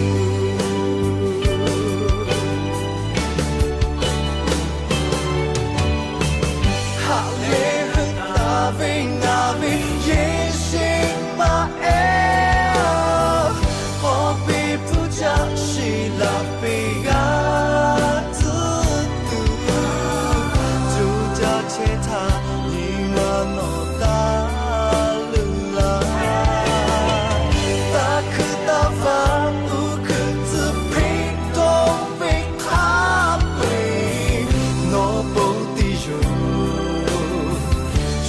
Haꞈ lehˬ heuˆ taˍ ve ngaˬ ve Yeˍsuˆ maˇ heˆ, k'awꞈ piˇ pfuhˇ caˆ shiˍ laꞈ peꞈ g'a tcuhˉ tuˬ, co caˇ chehˇ htaˇ nyi ma nawˬ taˇ luˬ laˇ. Taˇ hkuiˇ taˇ vaˇ uˉ hkeuꞈ tcuhˉ hpeˇ dawˇ ve hk'a peu-eˬ, nawˬ k'oˆ teˇ yoˬ,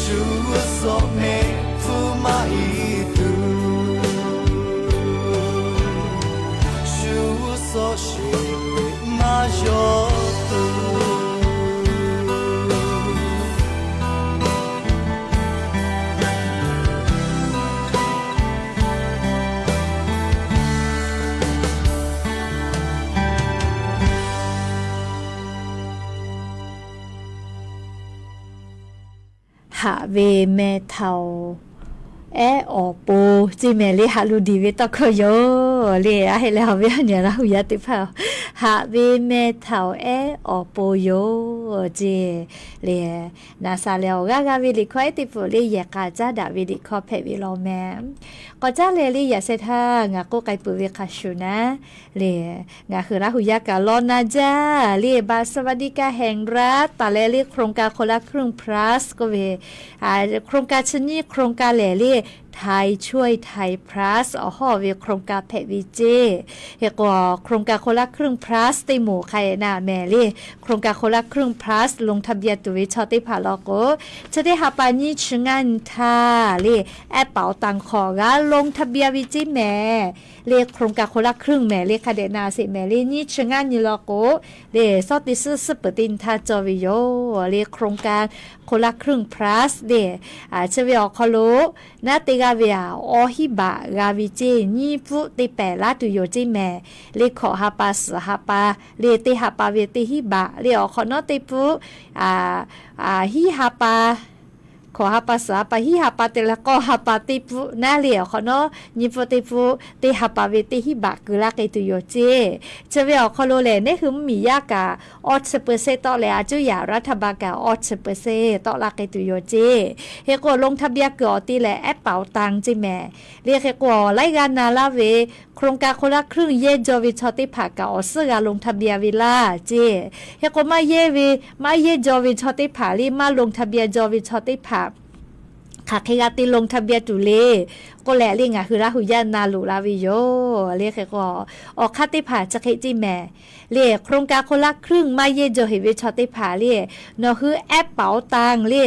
shu g'uˇ suhˍ mehˆ hpfuhˇ maˇ iˉ tuˬ. Shu g'uˇ suhˍ sheˍ ve maˇ yaw tuˬ. Haꞈ ve meh htaꞈ awˬ ehˉ awˬ pon ceˇ mehˍ le, haꞈ luˬ diˍ ve tawˇ hkawˇ yoˬ. Le a heh leh awˬ viˉ awˬ nyi Laˇ hu yaˇ teˇ hpaˍ, haꞈ ve meh htaꞈ awˬ ehˉ awˬ pon yoˬ ceˇ. Le naˍ saˍ lehˬ awˬ g'aˇ g'a ve liꞈ hkawˇ ehˉ teˇ pfuhˍ le yehˬ k'a caˉ daꞈ ve liꞈ hkawˇ hpehꞈ ve law meh. K'awꞈ caˉ leh le yaꞈ sheh htaˇ ngaˬ k'oˆ k'ai peuˬ ve hk'a shuˍ naˉ, le ngaˬ hui Laˇ hu yaˇ kaꞈ lawˇ na jaˇ le Baˍsaˍvaˍdiˆ kaˇ hehnˍ raˆ taˍ leh le โครงการคนละครึ่ง plus k'oˆ ve โครงการ chi nyiˇ โครงการ lehˬ le Thai Choice Thai Plus awˬ hawˇ ve โครงการ hpehꞈ ve ceˇ. Hk'e k'o โครงการ คนละครึ่ง plus teˇ moˍ hk'a e naˍ mehˍ le โครงการ คนละครึ่ง plus ลงทะเบียน tuˬ ve chaw teˇ hpaˍ law k'o, chi teˇ ha pa nyiˇ chi ngaˇ nyi htaˇ le แอปเป๋าตัง hk'aw g'a ลงทะเบียน ve ceˇ mehˍ. Le โครงการ คนละครึ่ง mehˍ le hk'a dehꞈ naˍ sheˍ mehˍ le nyiˇ chi ngaˇ nyi law k'o, le sawˉ teˇ suhˉ suhˉ peuˬ teˇ nyi htaˇ cawˬ ve yoˬ. Le โครงการ คนละครึ่ง plus le chi ve awˬ hk'aw lo naˉ teˇ g'aˇ ve aꞈ awˇ hiˉ baꞈ g'a ve ceˇ, nyiˇ pfuhˆ teˇ pehˍ laˇ tuˬ yoˬ ceˇ mehˍ. Le hkawꞈ ha pa suhˍ ha pa le teˇ ha pa ve teˇ hiˉ baꞈ le awˬ hk'awꞈ nawˉ teˇ pfuhˆ hiˉ ha pa, hkawꞈ ha pa suhˍ ha pa hiˉ ha pa te leh k'awˇ ha pa teˇ pfuhˆ naˉ le awˬ hk'awꞈ nawˉ nyiˇ pfuhˆ teˇ pfuhˆ teˇ ha pa ve teˇ hiˉ baꞈ keu laˇ k'ai tuˬ yoˬ ceˇ. Chi ve awˬ hk'aw lo lehˬ neˉ hui mvuhˇmiˬ yaˇ kaꞈ awˇ chi เปอร์เซ็นต์ tawˆ leh a cuˇ yaꞈ รัฐบาล kaꞈ awˇ chi เปอร์เซ็นต์ tawˆ laˇ k'ai tuˬ yoˬ ceˇ. Hk'e k'o ลงทะเบียน kuiˬ awˬ te lehˬ แอปเป๋าตัง ceˇ mehˍ. Le hk'e k'o laiˉ g'aˇ na laˇ ve โครงการ คนละครึ่ง yehˇ jaw ve chaw teˇ hpaˍ kaꞈ awˬ suhˉ g'a ลงทะเบียน ve laˇ ceˇ. Hk'e k'o maˇ yehˇ ve, maˇ yehˇ jaw ve chaw teˇ hpaˍ le maˇ ลงทะเบียน jaw ve chaw teˇ hpaˍ hk'aˬ hk'e g'a te ลงทะเบียน tuˬ le k'oˆ leh le ngaˬ hui Laˇ hu yaˇ na loꞈ la ve yoˬ. Le hk'e k'o awˬ hk'aˇ teˇ hpaˍ chi hk'e ceˇ mehˍ. Le โครงการ คนละครึ่ง maˇ yehˇ jaw heꞈ ve chaw teˇ hpaˍ le nawˬ hui แอปเป๋าตัง le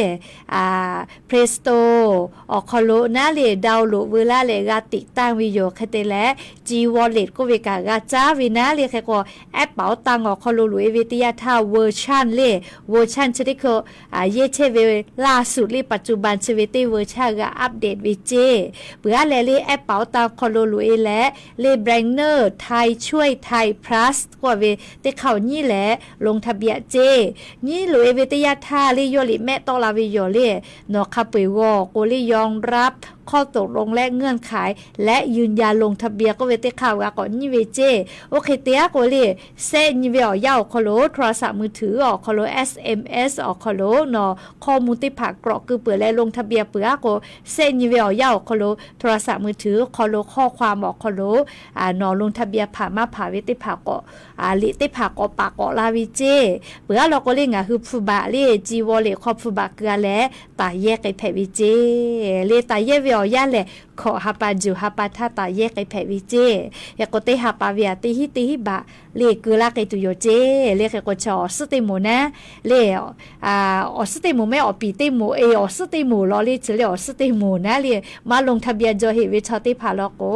Play Store awˬ hk'aw lo naˉ le download veu laˇ leh g'a ติดตั้ง ve yoˬ. Hk'e te leh จีวอลเล็ต k'oˆ ve kaꞈ g'a caˉ ve naˉ le hk'e k'o แอปเป๋าตัง awˬ hk'aw lo loꞈ e ve teˇ yanˇ htaˇ เวอร์ชัน le เวอร์ชัน chi teˇ hkui yehˇ chehˇ ve ล่าสุด le ปัจจุบัน chi ve teˇ เวอร์ชัน g'a update ve ceˇ. Peuˬ aˉ leh le แอปเป๋าตัง hk'aw lo loꞈ e leh le แบงก์เนอร์ Thai Choice Thai Plus k'oˆ ve teˇ hk'aˇ awˬ nyiˉ leh ลงทะเบียน ceˇ. Nyiˉ loꞈ e ve teˇ yanˇ htaˇ le yawˇ liꞈ mehˆ tawˆ la ve yoˬ le. Nawˬ hk'a peu-eˬ g'aw k'o le ยอมรับข้อตกลงและเงื่อนไขและยืนยันลงทะเบียน k'oˆ ve teˇ hk'aˇ g'a k'awꞈ nyiˉ ve ceˇ. Oˇ hk'e te aˉ k'o le shehˆ nyi ve awˬ yanˇ awˬ hk'aw lo โทรศัพท์มือถือ awˬ hk'aw lo SMS awˬ hk'aw lo nawˬ ข้อมูล teˇ hpaˍ กรอก keu peuˬ leh ลงทะเบียน peuˬ aˉ k'o shehˆ nyi ve awˬ yanˇ awˬ hk'aw lo โทรศัพท์มือถือ hk'aw lo ข้อความ awˬ hk'aw lo nawˬ ลงทะเบียน hpaˍ maˇ hpaˍ ve teˇ hpaˍ k'awꞈ liꞈ teˇ hpaˍ k'awꞈ paˍ k'awꞈ la ve ceˇ. Peuˬ aˉ law k'o le ngaˬ hui hpu baꞈ le จีวอลเล็ต hk'aw hpu baꞈ keu a leh taˍ yehˇ k'ai hpehꞈ ve ceˇ. Le taˍ yehˇ ve awˬ yanˇ lehˬ hkawꞈ ha pa juˬ ha pa htaˇ taˍ yehˇ k'ai hpehꞈ ve ceˇ. Hk'e k'o teˇ ha pa ve aꞈ teˇ hiˉ teˇ hiˉ baꞈ le keu laˇ k'ai tuˬ yoˬ ceˇ. Le hk'e k'o chi awˬ suhˉ teˇ moˍ naˉ le awˬ suhˉ teˇ moˍ mehˆ awˬ piˍ teˇ moˍ e awˬ suhˉ teˇ moˍ law le chi le awˬ suhˉ teˇ moˍ naˉ le maˇ ลงทะเบียน jaw heꞈ ve chaw teˇ hpaˍ law k'o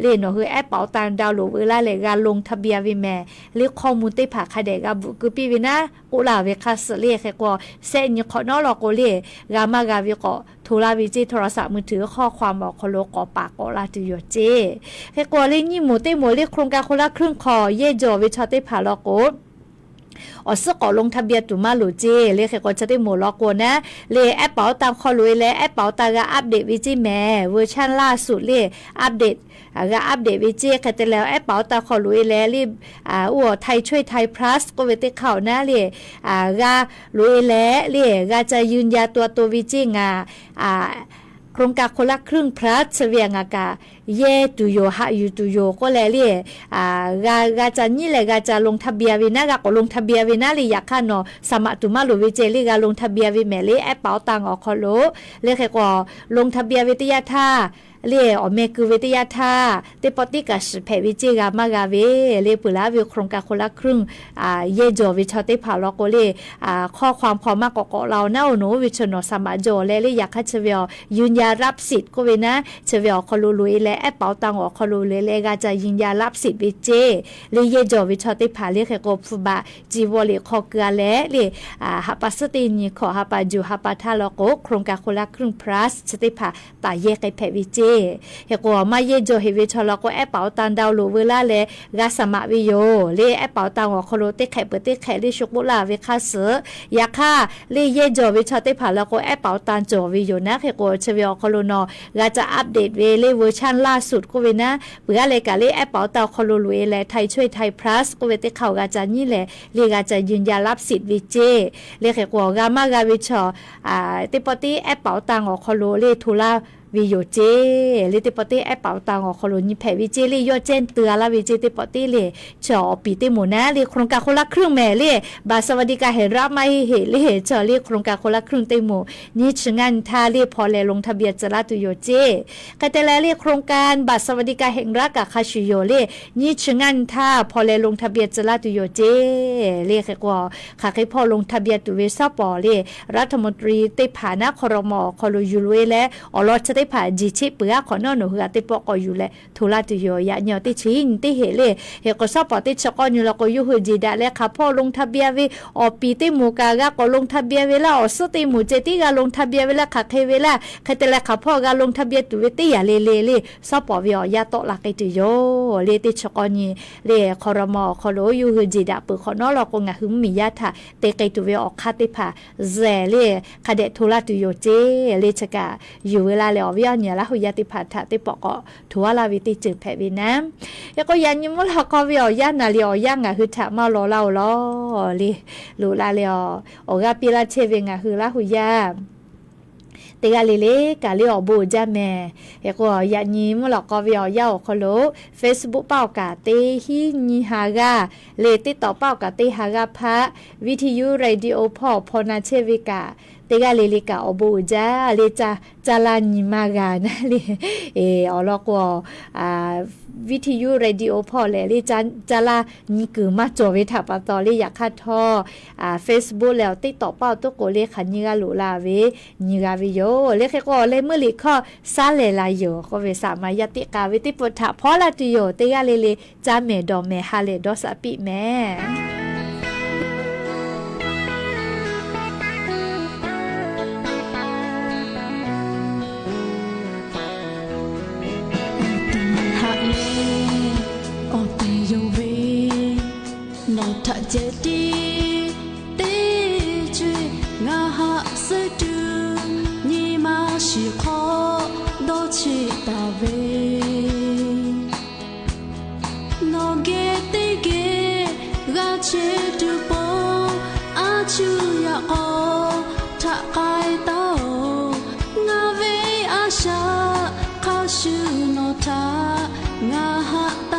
le nawˬ hui แอปเป๋าตัง download veu laˇ leh g'a ลงทะเบียน ve mehˍ. Le ข้อมูล teˇ hpaˍ hk'a dehꞈ g'a bvuhꞈ keu piˇ ve naˉ k'oˆ laˇ ve hk'a suhˍ le hk'e k'o shehˆ nyi hk'awꞈ nawˉ law k'o le g'a maˇ g'a ve k'awꞈ hto laˇ ve ceˇ. โทรศัพท์มือถือ ข้อความ awˬ hk'aw lo k'awꞈ paˍ k'awꞈ la tuˬ yoˬ ceˇ. Hk'e k'o le nyiˇ moˍ teˇ moˍ le โครงการ คนละครึ่ง hk'aw yehˇ jaw ve chaw teˇ hpaˍ law k'o awˬ suhˉ k'awꞈ ลงทะเบียน tuˬ maˇ loˍ ceˇ. Le hk'e k'o chi teˇ moˍ law k'o naˉ le แอปเป๋าตัง hk'aw loꞈ e leh แอปเป๋าตัง g'a update ve ceˇ mehˍ. เวอร์ชัน ล่าสุด le update g'a update ve ceˇ. Hk'e te leh แอปเป๋าตัง hk'aw loꞈ e leh le oˇ Thai Choice Thai Plus k'oˆ ve teˇ hk'aˇ awˬ naˉ le g'a loꞈ e leh le g'a ca ยืนยันตัวตน ve ceˇ. Ngaˬ โครงการ คนละครึ่ง plus chi ve ngaˬ kaꞈ yehˇ tuˬ yoˬ, haꞈ yuˬ tuˬ yoˬ k'oˆ leh le g'a g'a ca nyiˉ leh g'a ca ลงทะเบียน ve naˉ, g'a k'awꞈ ลงทะเบียน ve naˉ le. Yaꞈ hk'aˇ nawˬ สมัคร tuˬ maˇ loˍ ve ceˇ le g'a ลงทะเบียน ve mehˍ le แอปเป๋าตัง awˬ hk'aw lo. Le hk'e k'o ลงทะเบียน ve teˇ yanˇ htaˇ le awˬ meh keu ve teˇ yanˇ htaˇ teˇ pawˆ tiˉ kaꞈ shiˍ hpehꞈ ve ceˇ, g'a maˇ g'a ve le. Peuˬ laˇ ve โครงการ คนละครึ่ง yehˇ jaw ve chaw teˇ hpaˍ law k'o le ข้อความ hk'aw maˇ k'awꞈ k'awꞈ la-o naˉ, oˇ nawˬ oˇ ve chi nawˬ สมัคร jaw leh le. Yaꞈ hk'aˇ chi ve awˬ ยืนยันรับสิทธิ์ k'oˆ ve naˉ chi ve awˬ hk'aw lo loꞈ e leh แอปเป๋าตัง awˬ hk'aw lo loꞈ e leh g'a ca ยืนยันรับสิทธิ์ ve ceˇ. Le yehˇ jaw ve chaw teˇ hpaˍ le hk'e k'o hpu baꞈ จีวอลเล็ต hk'aw keu a leh le ha pa suhˉ teˇ nyi hkawꞈ ha pa juˬ ha pa htaˇ law k'o โครงการ คนละครึ่ง plus chi teˇ hpaˍ taˍ yehˇ k'ai hpehꞈ ve ceˇ. Hk'e k'o maˇ yehˇ jaw heꞈ ve chaw law k'o แอปเป๋าตัง download veu laˇ leh g'a สมัคร ve yoˬ le. แอปเป๋าตัง awˬ hk'aw lo teˇ hk'ehꞈ peuˬ teˇ hk'ehꞈ le shu k'oˆ laˇ ve hk'aˇ suhˍ. Yaꞈ hk'aˇ le yehˇ jaw ve chaw teˇ hpaˍ law k'o แอปเป๋าตัง cawˬ ve yoˬ naˉ. Hk'e k'o chi ve awˬ hk'aw lo nawˬ g'a ca update ve le เวอร์ชัน ล่าสุด k'oˆ ve naˉ, peuˬ g'aˇ leh kaꞈ le แอปเป๋าตัง awˬ hk'aw lo loꞈ e leh ไทยช่วยไทยพลัส k'oˆ ve teˇ hk'aˇ awˬ g'a ca nyiˉ leh le g'a ca ยืนยันรับสิทธิ์ ve ceˇ. Le hk'e k'o awˬ g'a maˇ g'a ve chaw teˇ pawˆ tiˉ แอปเป๋าตัง awˬ hk'aw lo le hto laˇ ve yoˬ ceˇ. Le teˇ pawˆ tiˉ แอปเป๋าตัง awˬ hk'aw lo nyi hpehꞈ ve ceˇ le, yawˇ cehˇ teu a laˇ ve ceˇ teˇ pawˆ tiˉ le chaw awˬ piˍ teˇ moˍ naˉ le โครงการคนละครึ่ง mehˍ le บัตรสวัสดิการแห่งรัฐ maˇ heˆ heˆ le chaw le โครงการคนละครึ่ง teˇ moˍ nyiˇ chi ngaˇ nyi htaˇ le hpaw leh ลงทะเบียน tcuh laˇ tuˬ yoˬ ceˇ. Hk'e te leh le โครงการบัตรสวัสดิการแห่งรัฐ kaꞈ hk'a shuˍ yoˬ le nyiˇ chi ngaˇ nyi htaˇ hpaw leh ลงทะเบียน tcuh laˇ tuˬ yoˬ ceˇ. Le hk'e k'o hk'aˬ hk'e hpawˇ ลงทะเบียน tuˬ ve shawˉ pawˍ le รัฐมนตรี teˇ hpaˍ naˉ ครม. awˬ hk'aw lo yuˬ loꞈ e leh awˬ lawn chi teˇ hpaˍ jeˬ cheˆ peuˬ g'aˇ hk'awꞈ nawˉ nawˬ hui g'a teˇ pawˆ k'awꞈ yuˬ leh hto laˇ tuˬ yoˬ. Yaꞈ nyi awˬ teˇ chi nyi teˇ heˆ le. Hk'e k'o shawˉ pawˍ teˇ chi k'awˇ nyi la k'o yawˇ hui jeˬ daꞈ leh hk'aˬ hpawˇ ลงทะเบียน ve awˬ piˍ teˇ moˍ kaꞈ g'a k'awꞈ ลงทะเบียน ve laˇ, awˬ suhˉ teˇ moˍ ceh tiˉ g'a ลงทะเบียน ve laˇ, hk'aˬ hk'e ve laˇ. Hk'e te leh hk'aˬ hpawˇ g'a ลงทะเบียน tuˬ ve teˇ yanˇ le le le shawˉ pawˍ ve awˬ yanˇ tawˆ la k'ai tuˬ yoˬ. Le teˇ chi k'awˇ nyi le ครม. awˬ hk'aw lo yawˇ hui jeˬ daꞈ peuˬ hk'awꞈ nawˉ law k'o ngaˬ hui mvuhˇmiˬ yaˇ htaꞈ te k'ai tuˬ ve awˬ hk'aˇ teˇ hpaˍ zehˬ le hk'a dehꞈ hto laˇ tuˬ yoˬ ceˇ. Le chi kaꞈ yuˬ ve la leh awˬ viˉ awˬ nyi Laˇ hu yaˇ teˇ hpaˍ htaꞈ teˇ pawˆ k'awꞈ hto aˉ laˇ ve teˇ ceuˬ hpehꞈ ve naˉ. Hk'e k'o yaꞈ nyi mvuhˇ lawꞈ k'aw ve awˬ yanˇ naˍ liꞈ awˬ yanˇ ngaˬ hui htaꞈ maˇ law laˇ-oˬ law le. Loꞈ la leh awˬ g'aˇ piˇ laˇ chehˇ ve ngaˬ hui Laˇ hu yaˇ teˇ g'aˇ le le kaꞈ le awˬ bon uiˍ jaˇ mehˍ. Hk'e k'o yaꞈ nyi mvuhˇ lawꞈ k'aw ve awˬ yanˇ awˬ hk'aw lo Facebook paˆ awˬ kaꞈ teˇ hinˉ nyi ha g'aˇ le, TikTok paˆ awˬ kaꞈ teˇ ha g'aˇ hpaˆ, Viˇtiˇ yuˇ radio hpawˇ hpaw na chehˇ ve kaꞈ teˇ g'aˇ le le kaꞈ awˬ bon uiˍ jaˇ le. Caˇ laˇ nyi maˇ g'a naˉ le. Awˬ lawn k'o Viˇtiˇ yuˇ radio hpawˇ lehˬ le caˇ laˇ nyi kuiˬ maˇ cawˬ ve htaꞈ pa taw le yaꞈ hk'aˇ htawˇ Facebook leh awˬ TikTok paˆ awˬ toˉ k'o le hk'aˬ nyi g'a loꞈ la ve nyi g'a ve yoˬ. Le hk'e k'o awˬ leh meuˇ liꞈ hkawˇ saˉ lehˬ la yoˬ k'oˆ ve saˍ maˍ yaˇ teˇ k'a ve teˇ pawˆ htaꞈ hpawˇ laˇ tuˬ yoˬ. Teˇ g'aˇ le le caˇ mehˍ dawˬ mehˍ ha lehˬ dawˇ shaˍ piˇ mehˍ. Haꞈ lehˬ awˬ tehˬ yoˬ ve, nawˬ htaꞈ ceh tiˉ teˇ co-e ngaˬ haꞈ suh tuˬ, nyi ma shiˍ hk'aw dawˇ cheˆ taˍ ve. Nawˬ geh teˇ geh g'a chehˇ tuˬ pon, a cuˇ yaꞈ k'aw htaꞈ k'ai taˉ-oˬ. Ngaˬ ve a shaꞈ hk'a shuˍ nawˬ htaꞈ ngaˬ haꞈ